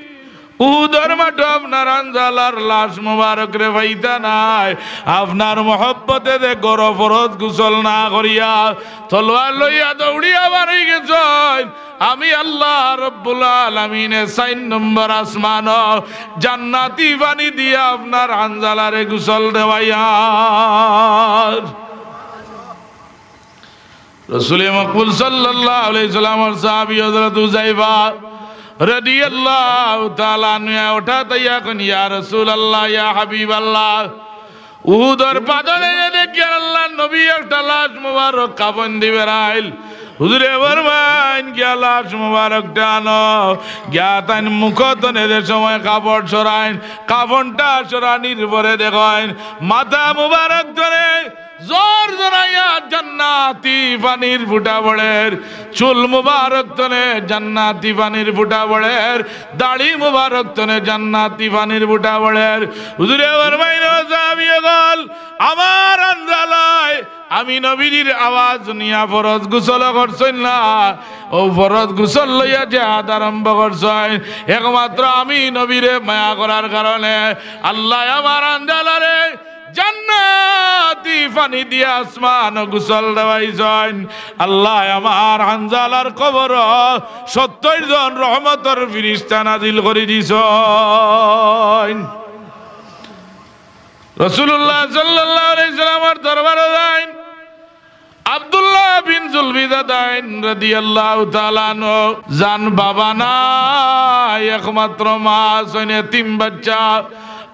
উহুদর মাঠো আপনার হানজালার লাশ মুবারকরে পাইতা নায়। আপনার মহব্বতে যে গড় ফরজ গোসল না করিয়া তলোয়ার লইয়া দৌড়িয়া বার অইগেছইন। আমি আল্লাহ রব্বুল আলামিনে চাইর নম্বর আসমানো জান্নাতি পানি দিয়া আপনার হানজালারে গোসল দেওয়াইয়ার। রসুলে মকবুল সাল্লাল্লাহু আলাইহি সাল্লামর সাহাবী হযরত হুযায়ফা রাদিয়াল্লাহু তাআলা আনহু অটাত আইয়া কইন, "ইয়া রাসূলুল্লাহ, ইয়া হাবিবাল্লাহ, উহুদর পাথরে দেখি আল্লাহর নবী একটা লাশ মুবারক কাফন দি বেড়াইল। হুজুরে ফরমাইন, গিয়া লাশ মুবারক টানো।" গিয়া তাইন মুখ তনে যে সময় কাপড় সরাইন, কাফনটা সরানির পরে দেখইন মাথা মুবারক তনে জোর জোরাইয়া জান্নাতি পানির ফুটা পড়ের, চুল মুবারক তনে জান্নাতি পানির ফুটা পড়ের, দাড়ি মুবারক তনে জান্নাতি পানির ফুটা পড়ের। হুজুরে ফরমাইন, "ও সাহাবী অকল, আমার হানজালায় আমি নবীজির আওয়াজ হুনিয়া ফরজ গোসল করছইন না, অউ ফরজ গোসল লইয়া জেহাদ আরম্ভ করছইন। একমাত্র আমি নবীরে মায়া করার কারণে আল্লায় আমার হানজালারে জান্নাতি পানি দিয়া আসমানো গোসল দেওয়াইছইন। আল্লায় আমার হানজালার কবরো সত্তইর জন রহমতর ফিরিস্তা নাজিল করি দিছইন।" রাসূলুল্লাহ সাল্লাল্লাহু আলাইহি সাল্লামর দরবারো যাইন। আব্দুল্লাহ বিন জুলবিদাদাইন রাদিয়াল্লাহু তাআলা আনহু, যান বাবা নাই, একমাত্র মা আছইন, এতিম বাচ্চা।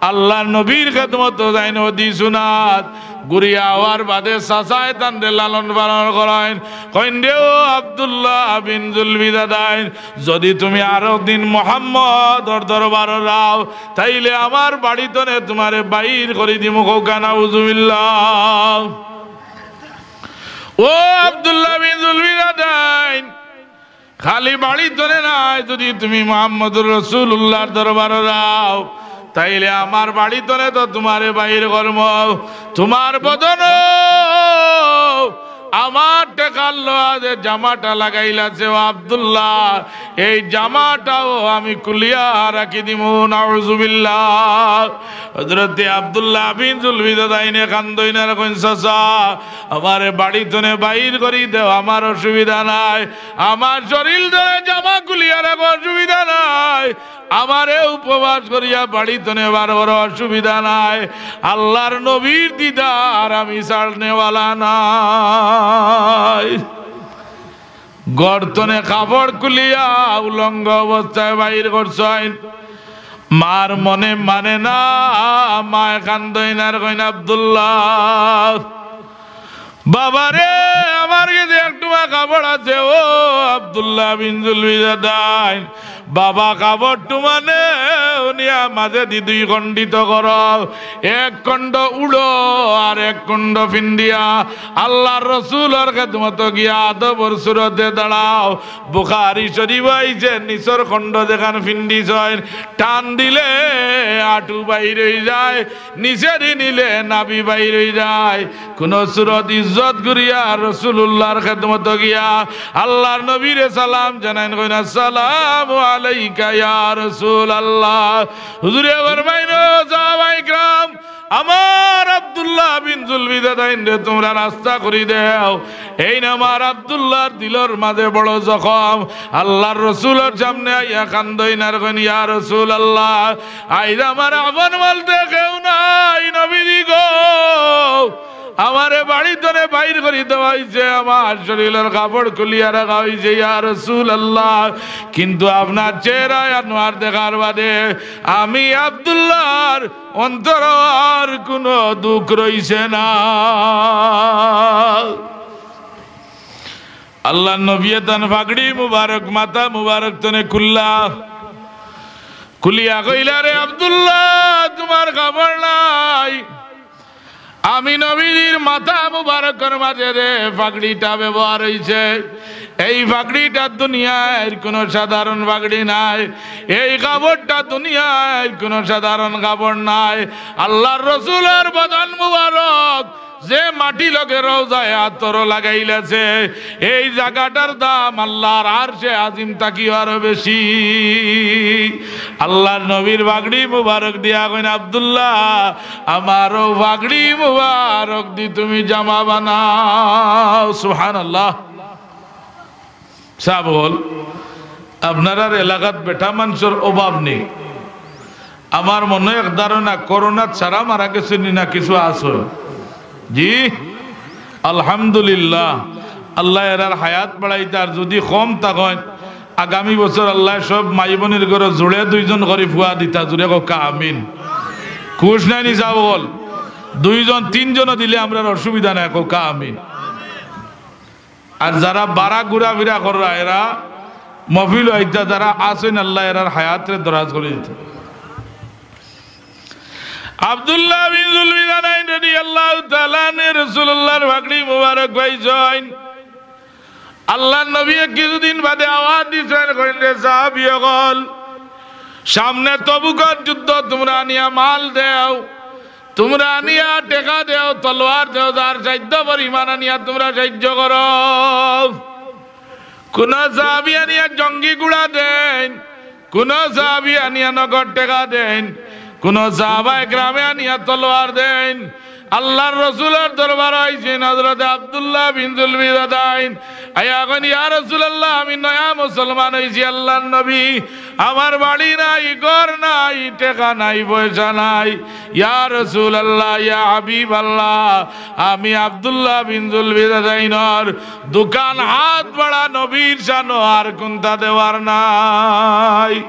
আল্লাহর নবীর খেদমতো যাইন, অদি সুনাত। ঘুরিয়া আওয়ার বাদে চাচায় তানরে লালন পালন করইন। কইন, "রে ও আব্দুল্লাহ বিন জুলবিদাদাইন, যুদি তুমি আরো দিন মুহাম্মদর দরবারো যাও, তাইলে আমার বাড়ি তনে তুমারে বাইর করি দিমু।" কউক্কা নাউজুবিল্লাহ। ও আব্দুল্লাহ বিন জুলবিদাদাইন, খালি বাড়ি তনে নায়, যুদি তুমি মুহাম্মদুর রাসূলুল্লাহর দরবারো যাও, তাইলে আমার বাড়ি তনে তো তুমারে বাইর করমু। তুমার বদনো আমার টেকার লওয়া যে জামাটা লাগাইলাছে, ও আব্দুল্লাহ, এই জামাটাও আমি খুলিয়া রাখি দিমু। নাউজুবিল্লাহ। হযরতে আব্দুল্লাহ বিন জুলবিদাদাইনে কান্দইন আর কইন, "চাচা, আমারে বাড়ি তনে বাইর করি দেও, আমার অসুবিধা নাই। আমার শরীল তনে জামা খুলিয়া রাখো, অসুবিধা নাই। আমারে উপবাস করিয়া বাড়ি তনে বার করো, অসুবিধা নাই। আল্লাহর নবীর দিদার আমি ছাড়নেওয়ালা নাই।" ঘর তনে কাপড় খুলিয়া উলঙ্গ অবস্থায় বাইর করছইন। মার মনে মানে না, মায় কান্দইন আর কইন, "আব্দুল্লাহ, বাবারে, আমার গেছে একটুমা কাপড় আছে, ও আব্দুল্লাহ বিন জুলবিদাদাইন, বাবা কাপড় টুমানে উনিয়া মাঝেদি দুই খণ্ডিত করো, এক খণ্ড উড়ো আর এক খণ্ড ফিন্দিয়া আল্লাহর রসুলর খেদমতো গিয়া আদবর সুরতে দাঁড়াও।" বুখারী শরীফো আইছে, নিচর খণ্ড যেখান ফিন্দিছইন, টান দিলে আটু বাইর অই যায়, নিচেদি নিলে নাভি বাইর অই যায়। কুনু সুরত ইজ্জত করিয়া রসুলুল্লাহর খেদমতো গিয়া আল্লাহর নবীরে সালাম জানাইন, কইন, "আসসালামু আলাইকা ইয়া রাসূলুল্লাহ।" হুজুরে ফরমাইন, "ও সাহাবায়ে কেরাম, আমার আব্দুল্লাহ বিন জুলবিদাদাইনরে তুমরা রাস্তা করি দেও। এইন আমার আব্দুল্লাহর দিলর মাঝে বড় জখম।" আল্লাহর রসুলর সামনে আইয়া কান্দইন আর কইন, "ইয়া রাসূলুল্লাহ, আইজ আমার আপন বলতে কেউ নাই, নবীজি গো, আমারে বাড়ি তনে বাইর করি দেওয়া অইছে, আমার শরীলর কাপড় খুলিয়া রাখা অইছে, ইয়া রাসূলুল্লাহ, কিন্তু আপনার চেহারা আনোয়ার দেখার বাদে আমি আব্দুল্লাহর অন্তরো আর কুনু দুখ রইছে না। আল্লাহর নবীয়ে তান পাগড়ি মুবারক, মাথা মুবারক তনে খুললা, খুলিয়া কইলা, "রে আব্দুল্লাহ, তুমার খবর নাই।" আমি নবীজির মাথা মুবারকর মাঝে যে পাগড়িটা ব্যবহার অইছে, এই পাগড়িটা দুনিয়ার কুনু সাধারণ পাগড়ি নায়, এই কাপড়টা দুনিয়ার কুনু সাধারণ কাপড় নায়। আল্লাহর রসুলর বদন মুবারক যে মাটি লগে রওজায়ে আতর লাগাইলাছে, এই জাগাটার দাম আল্লাহর আরশে আজিম থাকিও আরো বেশি। আল্লাহর নবীর পাগড়ি মুবারক দিয়া কইন, "আব্দুল্লাহ, আমারও পাগড়ি মুবারক দি তুমি জামা বানাও।" সুবহানাল্লাহ। সাব অকল, আপনারার এলাকাত বেটা মানষর অভাব নাই। আমার মনো এক ধারণা, করোনাত সারা মারা গেছইন নি না কিছু আছইন? জি, আলহামদুলিল্লাহ। আল্লায় এরার হায়াত বাড়াইতা, আর যুদি কম থাকইন, আগামী বছর আল্লায় সব মাই বইনর ঘরো জুড়ে দুইজন করি ফুয়া দিতা, জুড়ে কউক্কা আমিন। খুশ নায় নি সাব অকল? দুইজন তিনজনও দিলে আমরার অসুবিধা নাই, কউক্কা আমিন। আর যারা বারা ঘুরাফিরা কররা, এরা মহফিলো আইতা, যারা আছইন, আল্লায় এরার হায়াতরে দরাজ করি দিতা। আব্দুল্লাহ বিন জুলবিদানাইন রাদিয়াল্লাহু তাআলা আনহু রাসূলুল্লাহর পাগড়ি মুবারক পাইছইন। আল্লাহর নবীয়ে কিছুদিন বাদে আওয়াজ দিছইন, কইন, "রে সাহাবী অকল, সামনে তবুকর যুদ্ধ, তুমরা আনিয়া মাল দেও।" তুমরা আনিয়া টেকা দেও, তলোয়ার দেও, যার সাধ্য পরিমাণ আনিয়া তুমরা সাহায্য করো। কুনু সাহাবী আনিয়া জঙ্গি ঘুড়া দেইন, কুনু সাহাবী আনিয়া নগদ টেকা দেইন, কুনু সাহাবায়ে কেরামে আনিয়া তলোয়ার দেইন। আল্লাহর রসুলর দরবারো আইছইন হযরতে আব্দুল্লাহ বিন জুলবিদাদাইন। আইয়া কইন, "ইয়া রাসূলুল্লাহ, আমি নয়া মুসলমান অইছি, আল্লাহর নবী, আমার বাড়ি নাই, ঘর নাই, টেকা নাই, পয়সা নাই।" ইয়া রাসূলুল্লাহ, ইয়া হাবিবাল্লাহ, আমি আব্দুল্লাহ বিন জুলবিদাদাইনর দুখান হাত বাড়া নবীর শানো আর কুন্তা দেওয়ার নাই।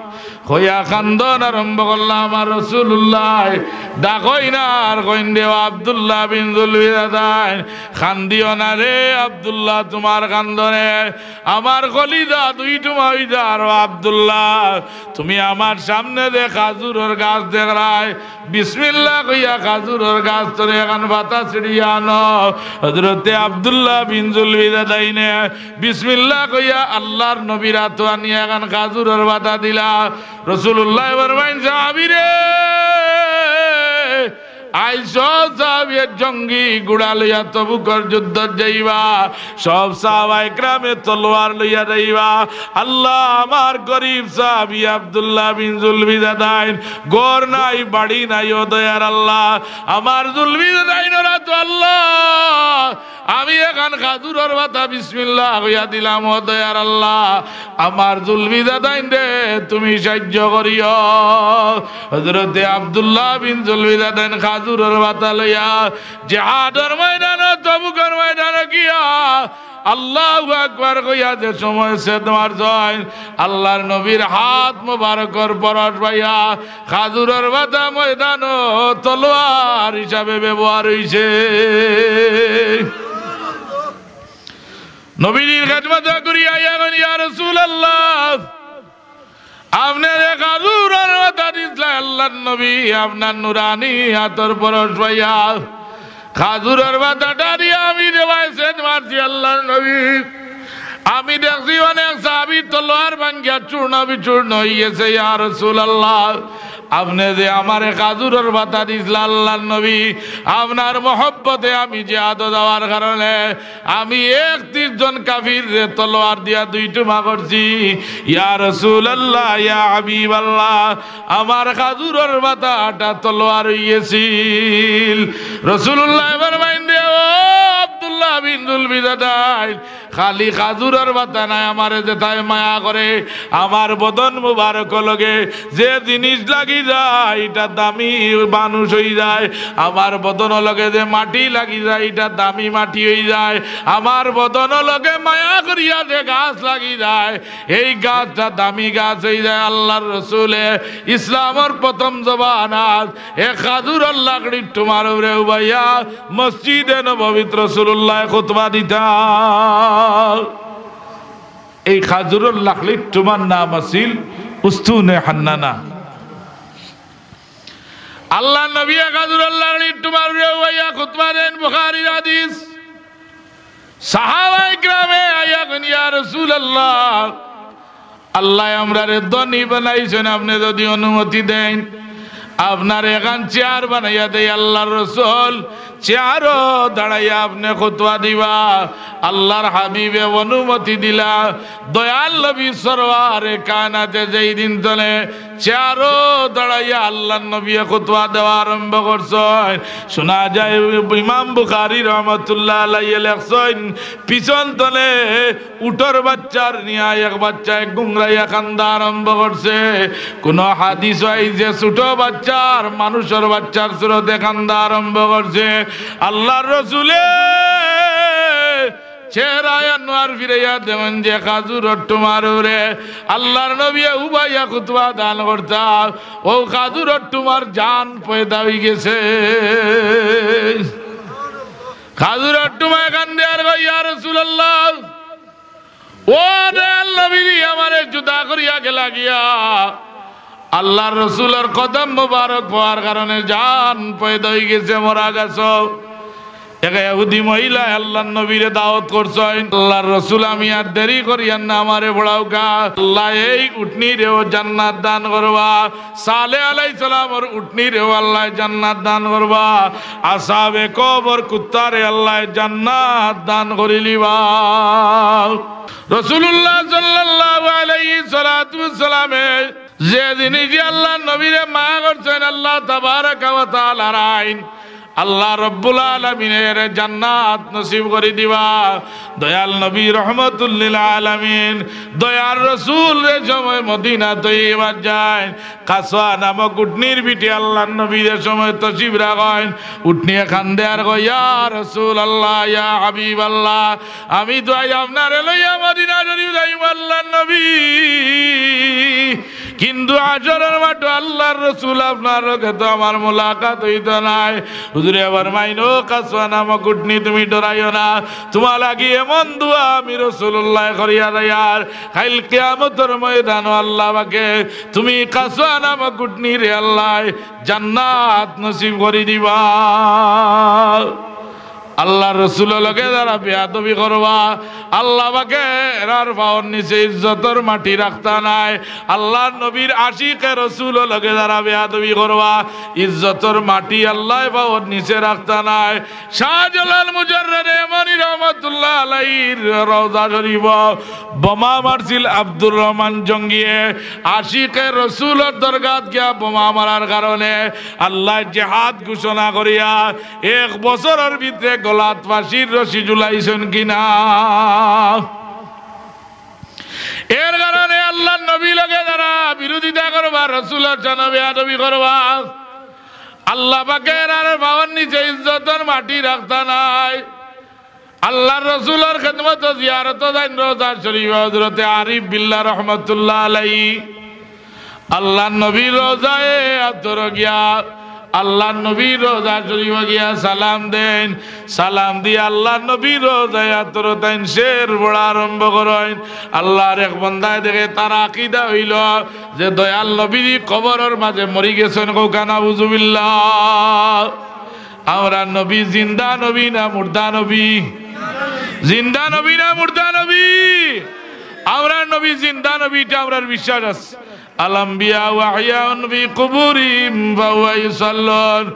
কইয়া কান্দন আরম্ভ করলা আমার রাসূলুল্লাহ। ডাকইন আর কইন, "রে ও আব্দুল্লাহ বিন জুলবিদাদাইন, কান্দিও না রে আব্দুল্লাহ, তুমার কান্দনে আমার কলিজা দুই টুমা অইযার। ও আব্দুল্লাহ, তুমি আমার সামনে যে খাজুরর গাছ দেখরায়, বিসমিল্লাহ কইয়া খাজুরর গাছ তনে এখান পাতা ছিড়িয়া আনো।" হযরতে আব্দুল্লাহ বিন জুলবিদাদাইনে বিসমিল্লাহ কইয়া আল্লাহর নবীর আতো আনিয়া এখান খাজুরর পাতা দিলা। রাসূলুল্লাহ ফরমাইন, "সাহাবী রে, আইজ সব সাহাবী জঙ্গি ঘুড়া লইয়া তবুকর যুদ্ধত যাইবা, সব সাহাবায়ে কেরামে তলোয়ার লইয়া যাইবা। আল্লাহ, আমার গরিব সাহাবী আব্দুল্লাহ বিন জুলবিদাদাইন, ঘর নাই, বাড়ি নাই, ও দয়ার আল্লাহ, আমার জুলবিদাদাইনর আতো আল্লাহ, আমি এখান খাজুরর পাতা বিসমিল্লাহ কইয়া দিলাম, ও দয়ার আল্লাহ, আমার জুলবিদাদাইনরে তুমি সাহায্য করিও।" হযরতে আব্দুল্লাহ বিন জুলবিদাদাইন খাজুরর পাতা লইয়া জিহাদর ময়দানো, তবুকর ময়দানো গিয়া আল্লাহু আকবার কইয়া যে সময় সেদ মারছইন, আল্লাহর নবীর হাত মোবারকর পরশ পাইয়া খাজুরর পাতা ময়দানো তলোয়ার হিসাবে ব্যবহার অইছে। নবীজির খেদমতো ঘুরি আইয়া কইন, "ইয়া রাসূলুল্লাহ, আপনে যে খাজুরর পাতা দিছলা আল্লাহর নবী, আপনার নুরানি আতর পরশ পাইয়া খাজুরর পাতাটা দিয়া আমি যেবায় সেদ মারছি আল্লাহর নবী, আমি দেখছি অনেক সাহাবী তলোয়ার ভাঙ্গিয়া চূর্ণ বিচূর্ণ অইগেছে। ইয়া রাসূলুল্লাহ, আপনে যে আমারে খাজুরর পাতা দিছলা আল্লাহর নবী, আপনার মহব্বতে আমি জিহাদো যাওয়ার কারণে আমি একত্রিশ জন কাফিররে তলোয়ার দিয়া দুই টুমা করছি। ইয়া রাসূলুল্লাহ, ইয়া হাবিবাল্লাহ, আমার খাজুরর পাতাটা তলোয়ার অইগেছিল।" রাসূলুল্লাহ ফরমাইন, "রে ও আব্দুল্লাহ, আব্দুল্লাহ বিন জুলফিদাদাইন, খালি খাজুরর বাতা নায়, আমারে যেতায় মায়া করে, আমার বদন মুবারকর লগে যে জিনিস লাগি যায়, ইটা দামি মানুষ অই যায়। আমার বদনর লগে যে মাটি লাগি যায়, ইটা দামি মাটি অই যায়। আমার বদনর লগে মায়া করিয়া যে গাছ লাগি যায়, এই গাছটা দামি গাছ অই যায়। আল্লাহর রসুলে ইসলামর প্রথম জমানাত এক খাজুরর লাকড়ির টুমার উপরে উবাইয়া মসজিদে নববীত রাসূলুল্লায় খুতবা দিতা। এই খাজুরর লাকড়ির টুমার নাম আছিল উস্তুনে হান্নানা। আল্লাহর নবীয়ে খাজুরর লাকড়ির টুমার উপরে উবাইয়া খুতবা দেইন, বুখারীর হাদিস। সাহাবায়ে কেরামে আইয়া কইন, "ইয়া রাসূলুল্লাহ, আল্লায় আমরারে ধনী বানাইছইন, আপনে যুদি অনুমতি দেইন, আপনার এখান চেয়ার বানাইয়া দেই।" আল্লাহর রসুল চেয়ারো দাঁড়াইয়া আপনে খুতবা দিবা। আল্লাহর হাবিবে অনুমতি দিলা। দয়াল নবী সরওয়ারে কায়নাতে যেই দিন তনে চেয়ারো দাঁড়াইয়া আল্লাহর নবীয়ে খুতবা দেওয়া আরম্ভ করছইন। শোনা যায় ইমাম বুখারী রহমতুল্লাহ আলাইহি লেখছইন, পিছন তনে উটর বাচ্চার নিয়া এক বাচ্চায় গুংরাইয়া কান্দা আরম্ভ করছে। কুনু হাদিস অয় যে ছোট বাচ্চার, মানুষর বাচ্চার সুরতে কান্দা আরম্ভ করছে। আল্লাহর রসুলে চেহারা আনোয়ার ফিরাইয়া দেখইন যে খাজুরর টুমার উপরে আল্লাহর নবীয়ে উবাইয়া খুতবা দান করতা, অউ খাজুরর টুমার জান পয়দা অই গেছে। খাজুরর টুমায় কান্দে আর কয়, "ইয়া রাসূলুল্লাহ, ও দয়াল নবী, আমারে জুদা করিয়া গেলা গিয়া।" আল্লাহর রসুলর কদম মোবারক পাওয়ার কারণে জান পয়দা অই গেছে, মরা গেছো। এক ইহুদি মহিলায় আল্লাহর নবীরে দাওয়াত করছইন, "আল্লাহর রসুল, আমি আর দেরি করিয়ার না, আমারে পড়াউক্কা।" আল্লায় এই উটনিরেও জান্নাত দান করবা, সালেহ আলাইহিস সালামর উটনিরেও আল্লায় জান্নাত দান করবা, আসাবে কবর কুত্তারে আল্লায় জান্নাত দান করিলিবা। রাসূলুল্লাহ সাল্লাল্লাহু আলাইহি সালাতু ওয়াসসালামে যে জিনিস দিয়া আল্লাহর নবীরে মায়া করছইন, আল্লাহ তাবারাকা ওয়া তাআলার আইন, আল্লাহ রব্বুল আলামিনে এরে জান্নাত নসিব করি দিবা। দয়াল নবী রহমতুল্লিল আলামিন, দয়ার রসুল যে সময় মদিনা তৈয়বাত যাইন, কাসওয়া নামক উটনির পিঠে আল্লাহর নবী যে সময় তশরিফ রাখইন, উটনিয়ে কান্দে আর কয়, "ইয়া রাসূলুল্লাহ, ইয়া হাবিবাল্লাহ, আমি তো আইজ আপনারে লইয়া মদিনা শরীফ যাইমু, আল্লাহর নবী, কিন্তু হাশরর মাঠো আল্লাহর রসুল আপনার লগে তো আমার মোলাকাত অইতো নায়।" হুজুরে ফরমাইন, "ও কাসওয়া নামক উটনি, তুমি ডরাইও না, তুমার লাগি এমন দোয়া আমি রাসূলুল্লায় করিয়া যাইয়ার, কাইল কিয়ামতর ময়দানো আল্লাহ পাকে তুমি কাসওয়া নামক উটনিরে আল্লায় জান্নাত নসিব করি দিবা।" আল্লাহর রসুলর লগে যারা বেয়াদবি করবা, আল্লাহ পাকে এরার পাওর নিচে ইজ্জতর মাটি রাখতা নায়। আল্লাহর নবীর আশিকে রসুলর লগে যারা বেয়াদবি করবা, ইজ্জতর মাটি আল্লায় পাওর নিচে রাখতা নায়। শাহজালাল মুজাররদে ইয়ামানি রহমতুল্লাহ আলাইহির রওজা শরীফো বোমা মারছিল আব্দুর রহমান জঙ্গিয়ে। আশিকে রসুলর দরগাত গিয়া বোমা মারার কারণে আল্লায় জেহাদ ঘোষণা করিয়া এক বছরর ভিতরে গলাত ফাঁসির রশি ঝুলাইছইন কিনা। এর কারণে আল্লাহর নবীর লগে যারা বিরোধিতা করবা, রসুলর শানো বেয়াদবি করবা, আল্লাহ পাকে এরার পাওর নিচে ইজ্জতর মাটি রাখতা নায়। আল্লাহর রসুলর খেদমতো জিয়ারতো যাইন রওজা শরীফ, হযরতে আরিফ বিল্লাহ রহমতুল্লাহ আলাইহি আল্লাহর নবীর রওজায়ে আতর গিয়া আল্লাহর নবীর রওজা শরীফো গিয়া সালাম দেইন। সালাম দিয়া আল্লাহর নবীর রওজায়ে আতরো তাইন শের পড়া আরম্ভ করইন। আল্লাহর এক বন্দায় দেখে, তার আকিদা অইলো যে দয়াল নবী কবরর মাঝে মরি গেছইন, কউক্কা নাউজুবিল্লাহ। আমরার নবী জিন্দা নবী না মুর্দা নবী? জিন্দা নবী না মুর্দা নবী? আমরার নবী জিন্দা নবী, ইটা আমরার বিশ্বাস আছে। আল আম্বিয়া ওয়া আহইয়াউন ফি কুবুরিহিম ফাহুয়া ইউসাল্লুন।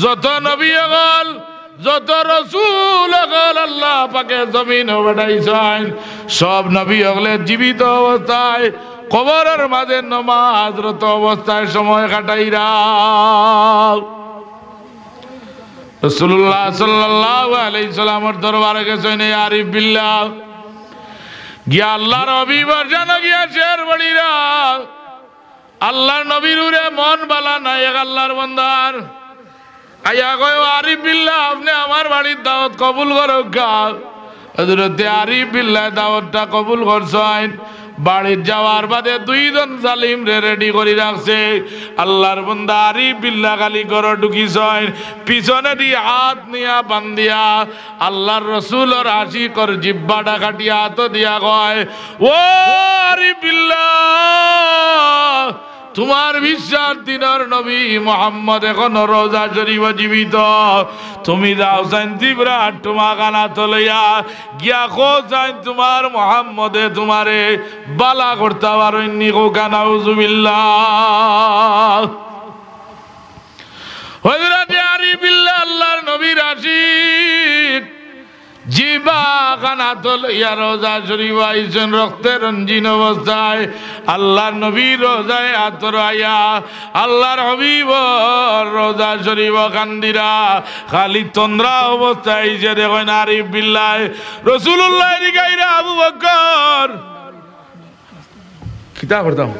যত নবী অকল, যত রসুল অকল আল্লাহ পাকে জমিনো পাঠাইছইন, সব নবী অকলে জীবিত অবস্থায় কবরর মাঝে নমাজরত অবস্থায় সময় কাটাইরা। রাসূলুল্লাহ সাল্লাল্লাহু আলাইহি সাল্লামর দরবারো গেছইন, "এ আরিফ বিল্লাহ, গিয়া আল্লাহর হাবিবর শানো গিয়া শের পড়িরা।" আল্লাহর নবীর উরে মন বালা নাই এক আল্লাহর বান্দার। আইয়া কয়, "ও আরিফ বিল্লাহ, আপনে আমার বাড়ির দাওয়াত কবুল করউক্কা।" হযরতে আরিফ বিল্লায় দাওয়াতটা কবুল করছইন। বাড়িত যাওয়ার বাদে দুইজন জালিমরে রেডি করি রাখছে। আল্লাহর বান্দা আরিফ বিল্লাহ খালি ঘরো ঢুকিছইন, পিছনেদি আত নিয়া বান্দিয়া আল্লাহর রসুলর আশিকর জিব্বাটা কাটিয়া আতো দিয়া কয়, "ও আরিফ বিল্লাহ, তুমার বিশ্বাস দিনর নবী মুহাম্মদ এখনো রওজা শরীফো জীবিত। তুমি যাও চাইন তিবরা টুমাখান আতো লইয়া গিয়া কও চাইন তুমার মুহাম্মদে তুমারে বালা করতা পারইননি।" কউক্কা নাউজুবিল্লাহ। হযরতে আরিফ বিল্লাহ আল্লাহর নবীর আশিক, জিব্বাখান আতো লইয়া রওজা শরীফো আইছইন রক্তে রঞ্জিন অবস্থায়। আল্লাহর নবীর রওজায় আতো লইয়া আল্লাহর হাবিবর রওজা শরীফো কান্দিরা। খালি তন্দ্রা অবস্থায় আইছে দেখইন আরিফ বিল্লাহ। রাসূলুল্লাহ জিগাইরা, "আবু বকর, কিতা করতাম?"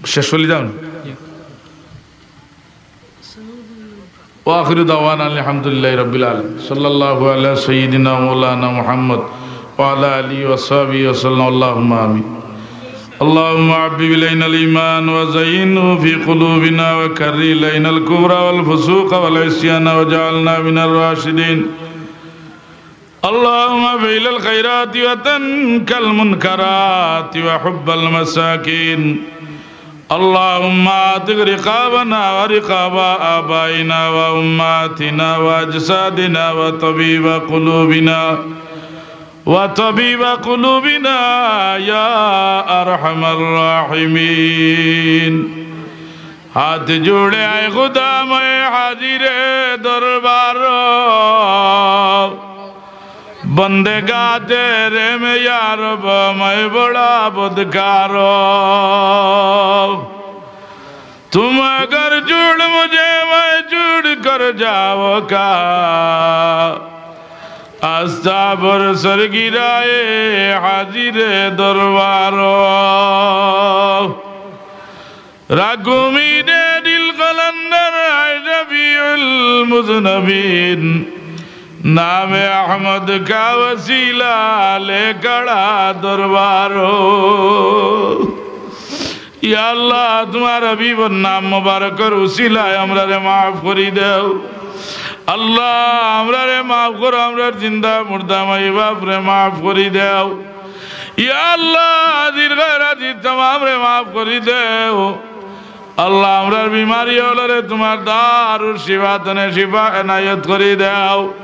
শেষ করি দাও। وآخر دعوانا أن الحمد لله رب العالمين. صلى الله على سيدنا مولانا محمد وعلى آله وصحبه وسلم. اللهم آمين. اللهم حبب إلينا الإيمان وزينه في قلوبنا وكره إلينا الكفر والفسوق والعصيان واجعلنا من الراشدين. اللهم فعل الخيرات وترك المنكرات وحب المساكين. اللهم أعتق رقابنا ورقاب آبائنا وأمهاتنا وأجدادنا وطبيب قلوبنا، وطبيب قلوبنا يا أرحم الراحمين. হাত জুড়ে আয় খুদা, মই হাজিরে দরবার। بندگاں تیرے میں یا رب میں بڑا بدکار۔ تم اگر جوڑ مجھے میں جوڑ کر جاؤں گا، آستہ پر سرگرائے حاضر دربار۔ رقم دے دل قلندر ہے شفیع المذنبین، نام احمد کا وسیلہ لے کھڑا دربار۔ ইয়া আল্লাহ, তুমার হাবিবর নাম মোবারকর উসিলায় আমরারে মাফ করি দেও। আল্লাহ, আমরারে মাফ করো, আমরার জিন্দা মুর্দা মাই বাপরে মাফ করি দেও। ইয়া আল্লাহ, হাজির গায়র হাজির তামামরে মাফ করি দেও। আল্লাহ, আমরার বিমারি অকলরে তুমার দারুশ শিফা তনে শিফা এনায়েত করি দেও।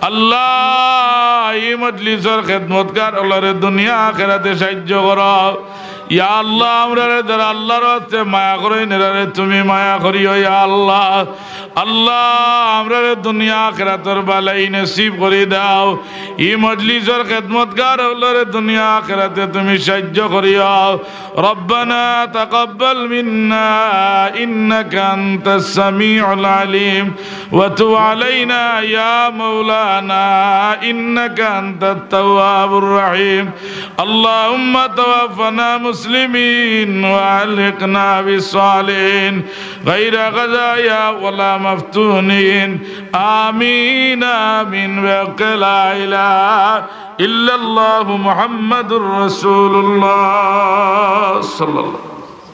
আল্লাহ, ই মজলিসর খেদমতগার অকলরে দুনিয়া আখেরাতে সাহায্য করো। ইয়া আল্লাহ, আমরারে যারা আল্লাহর ওয়াস্তে মায়া করইন, এরারে তুমি মায়া করিও, ইয়া আল্লাহ। আল্লাহ, আমরারে দুনিয়া আখেরাতর ভালাই নসিব করি দেও। ই মজলিসর খেদমতগার অকলরে দুনিয়া আখেরাতে তুমি সাহায্য করিও। ربنا تقبل منا إنك أنت السميع العليم وتب علينا يا مولانا إنك أنت التواب الرحيم. اللهم توفنا مسلمين وألحقنا بالصالحين غير خزايا ولا مفتونين. آمين، آمين، بحق لا إله إلا الله محمد رسول الله صلى الله عليه وسلم.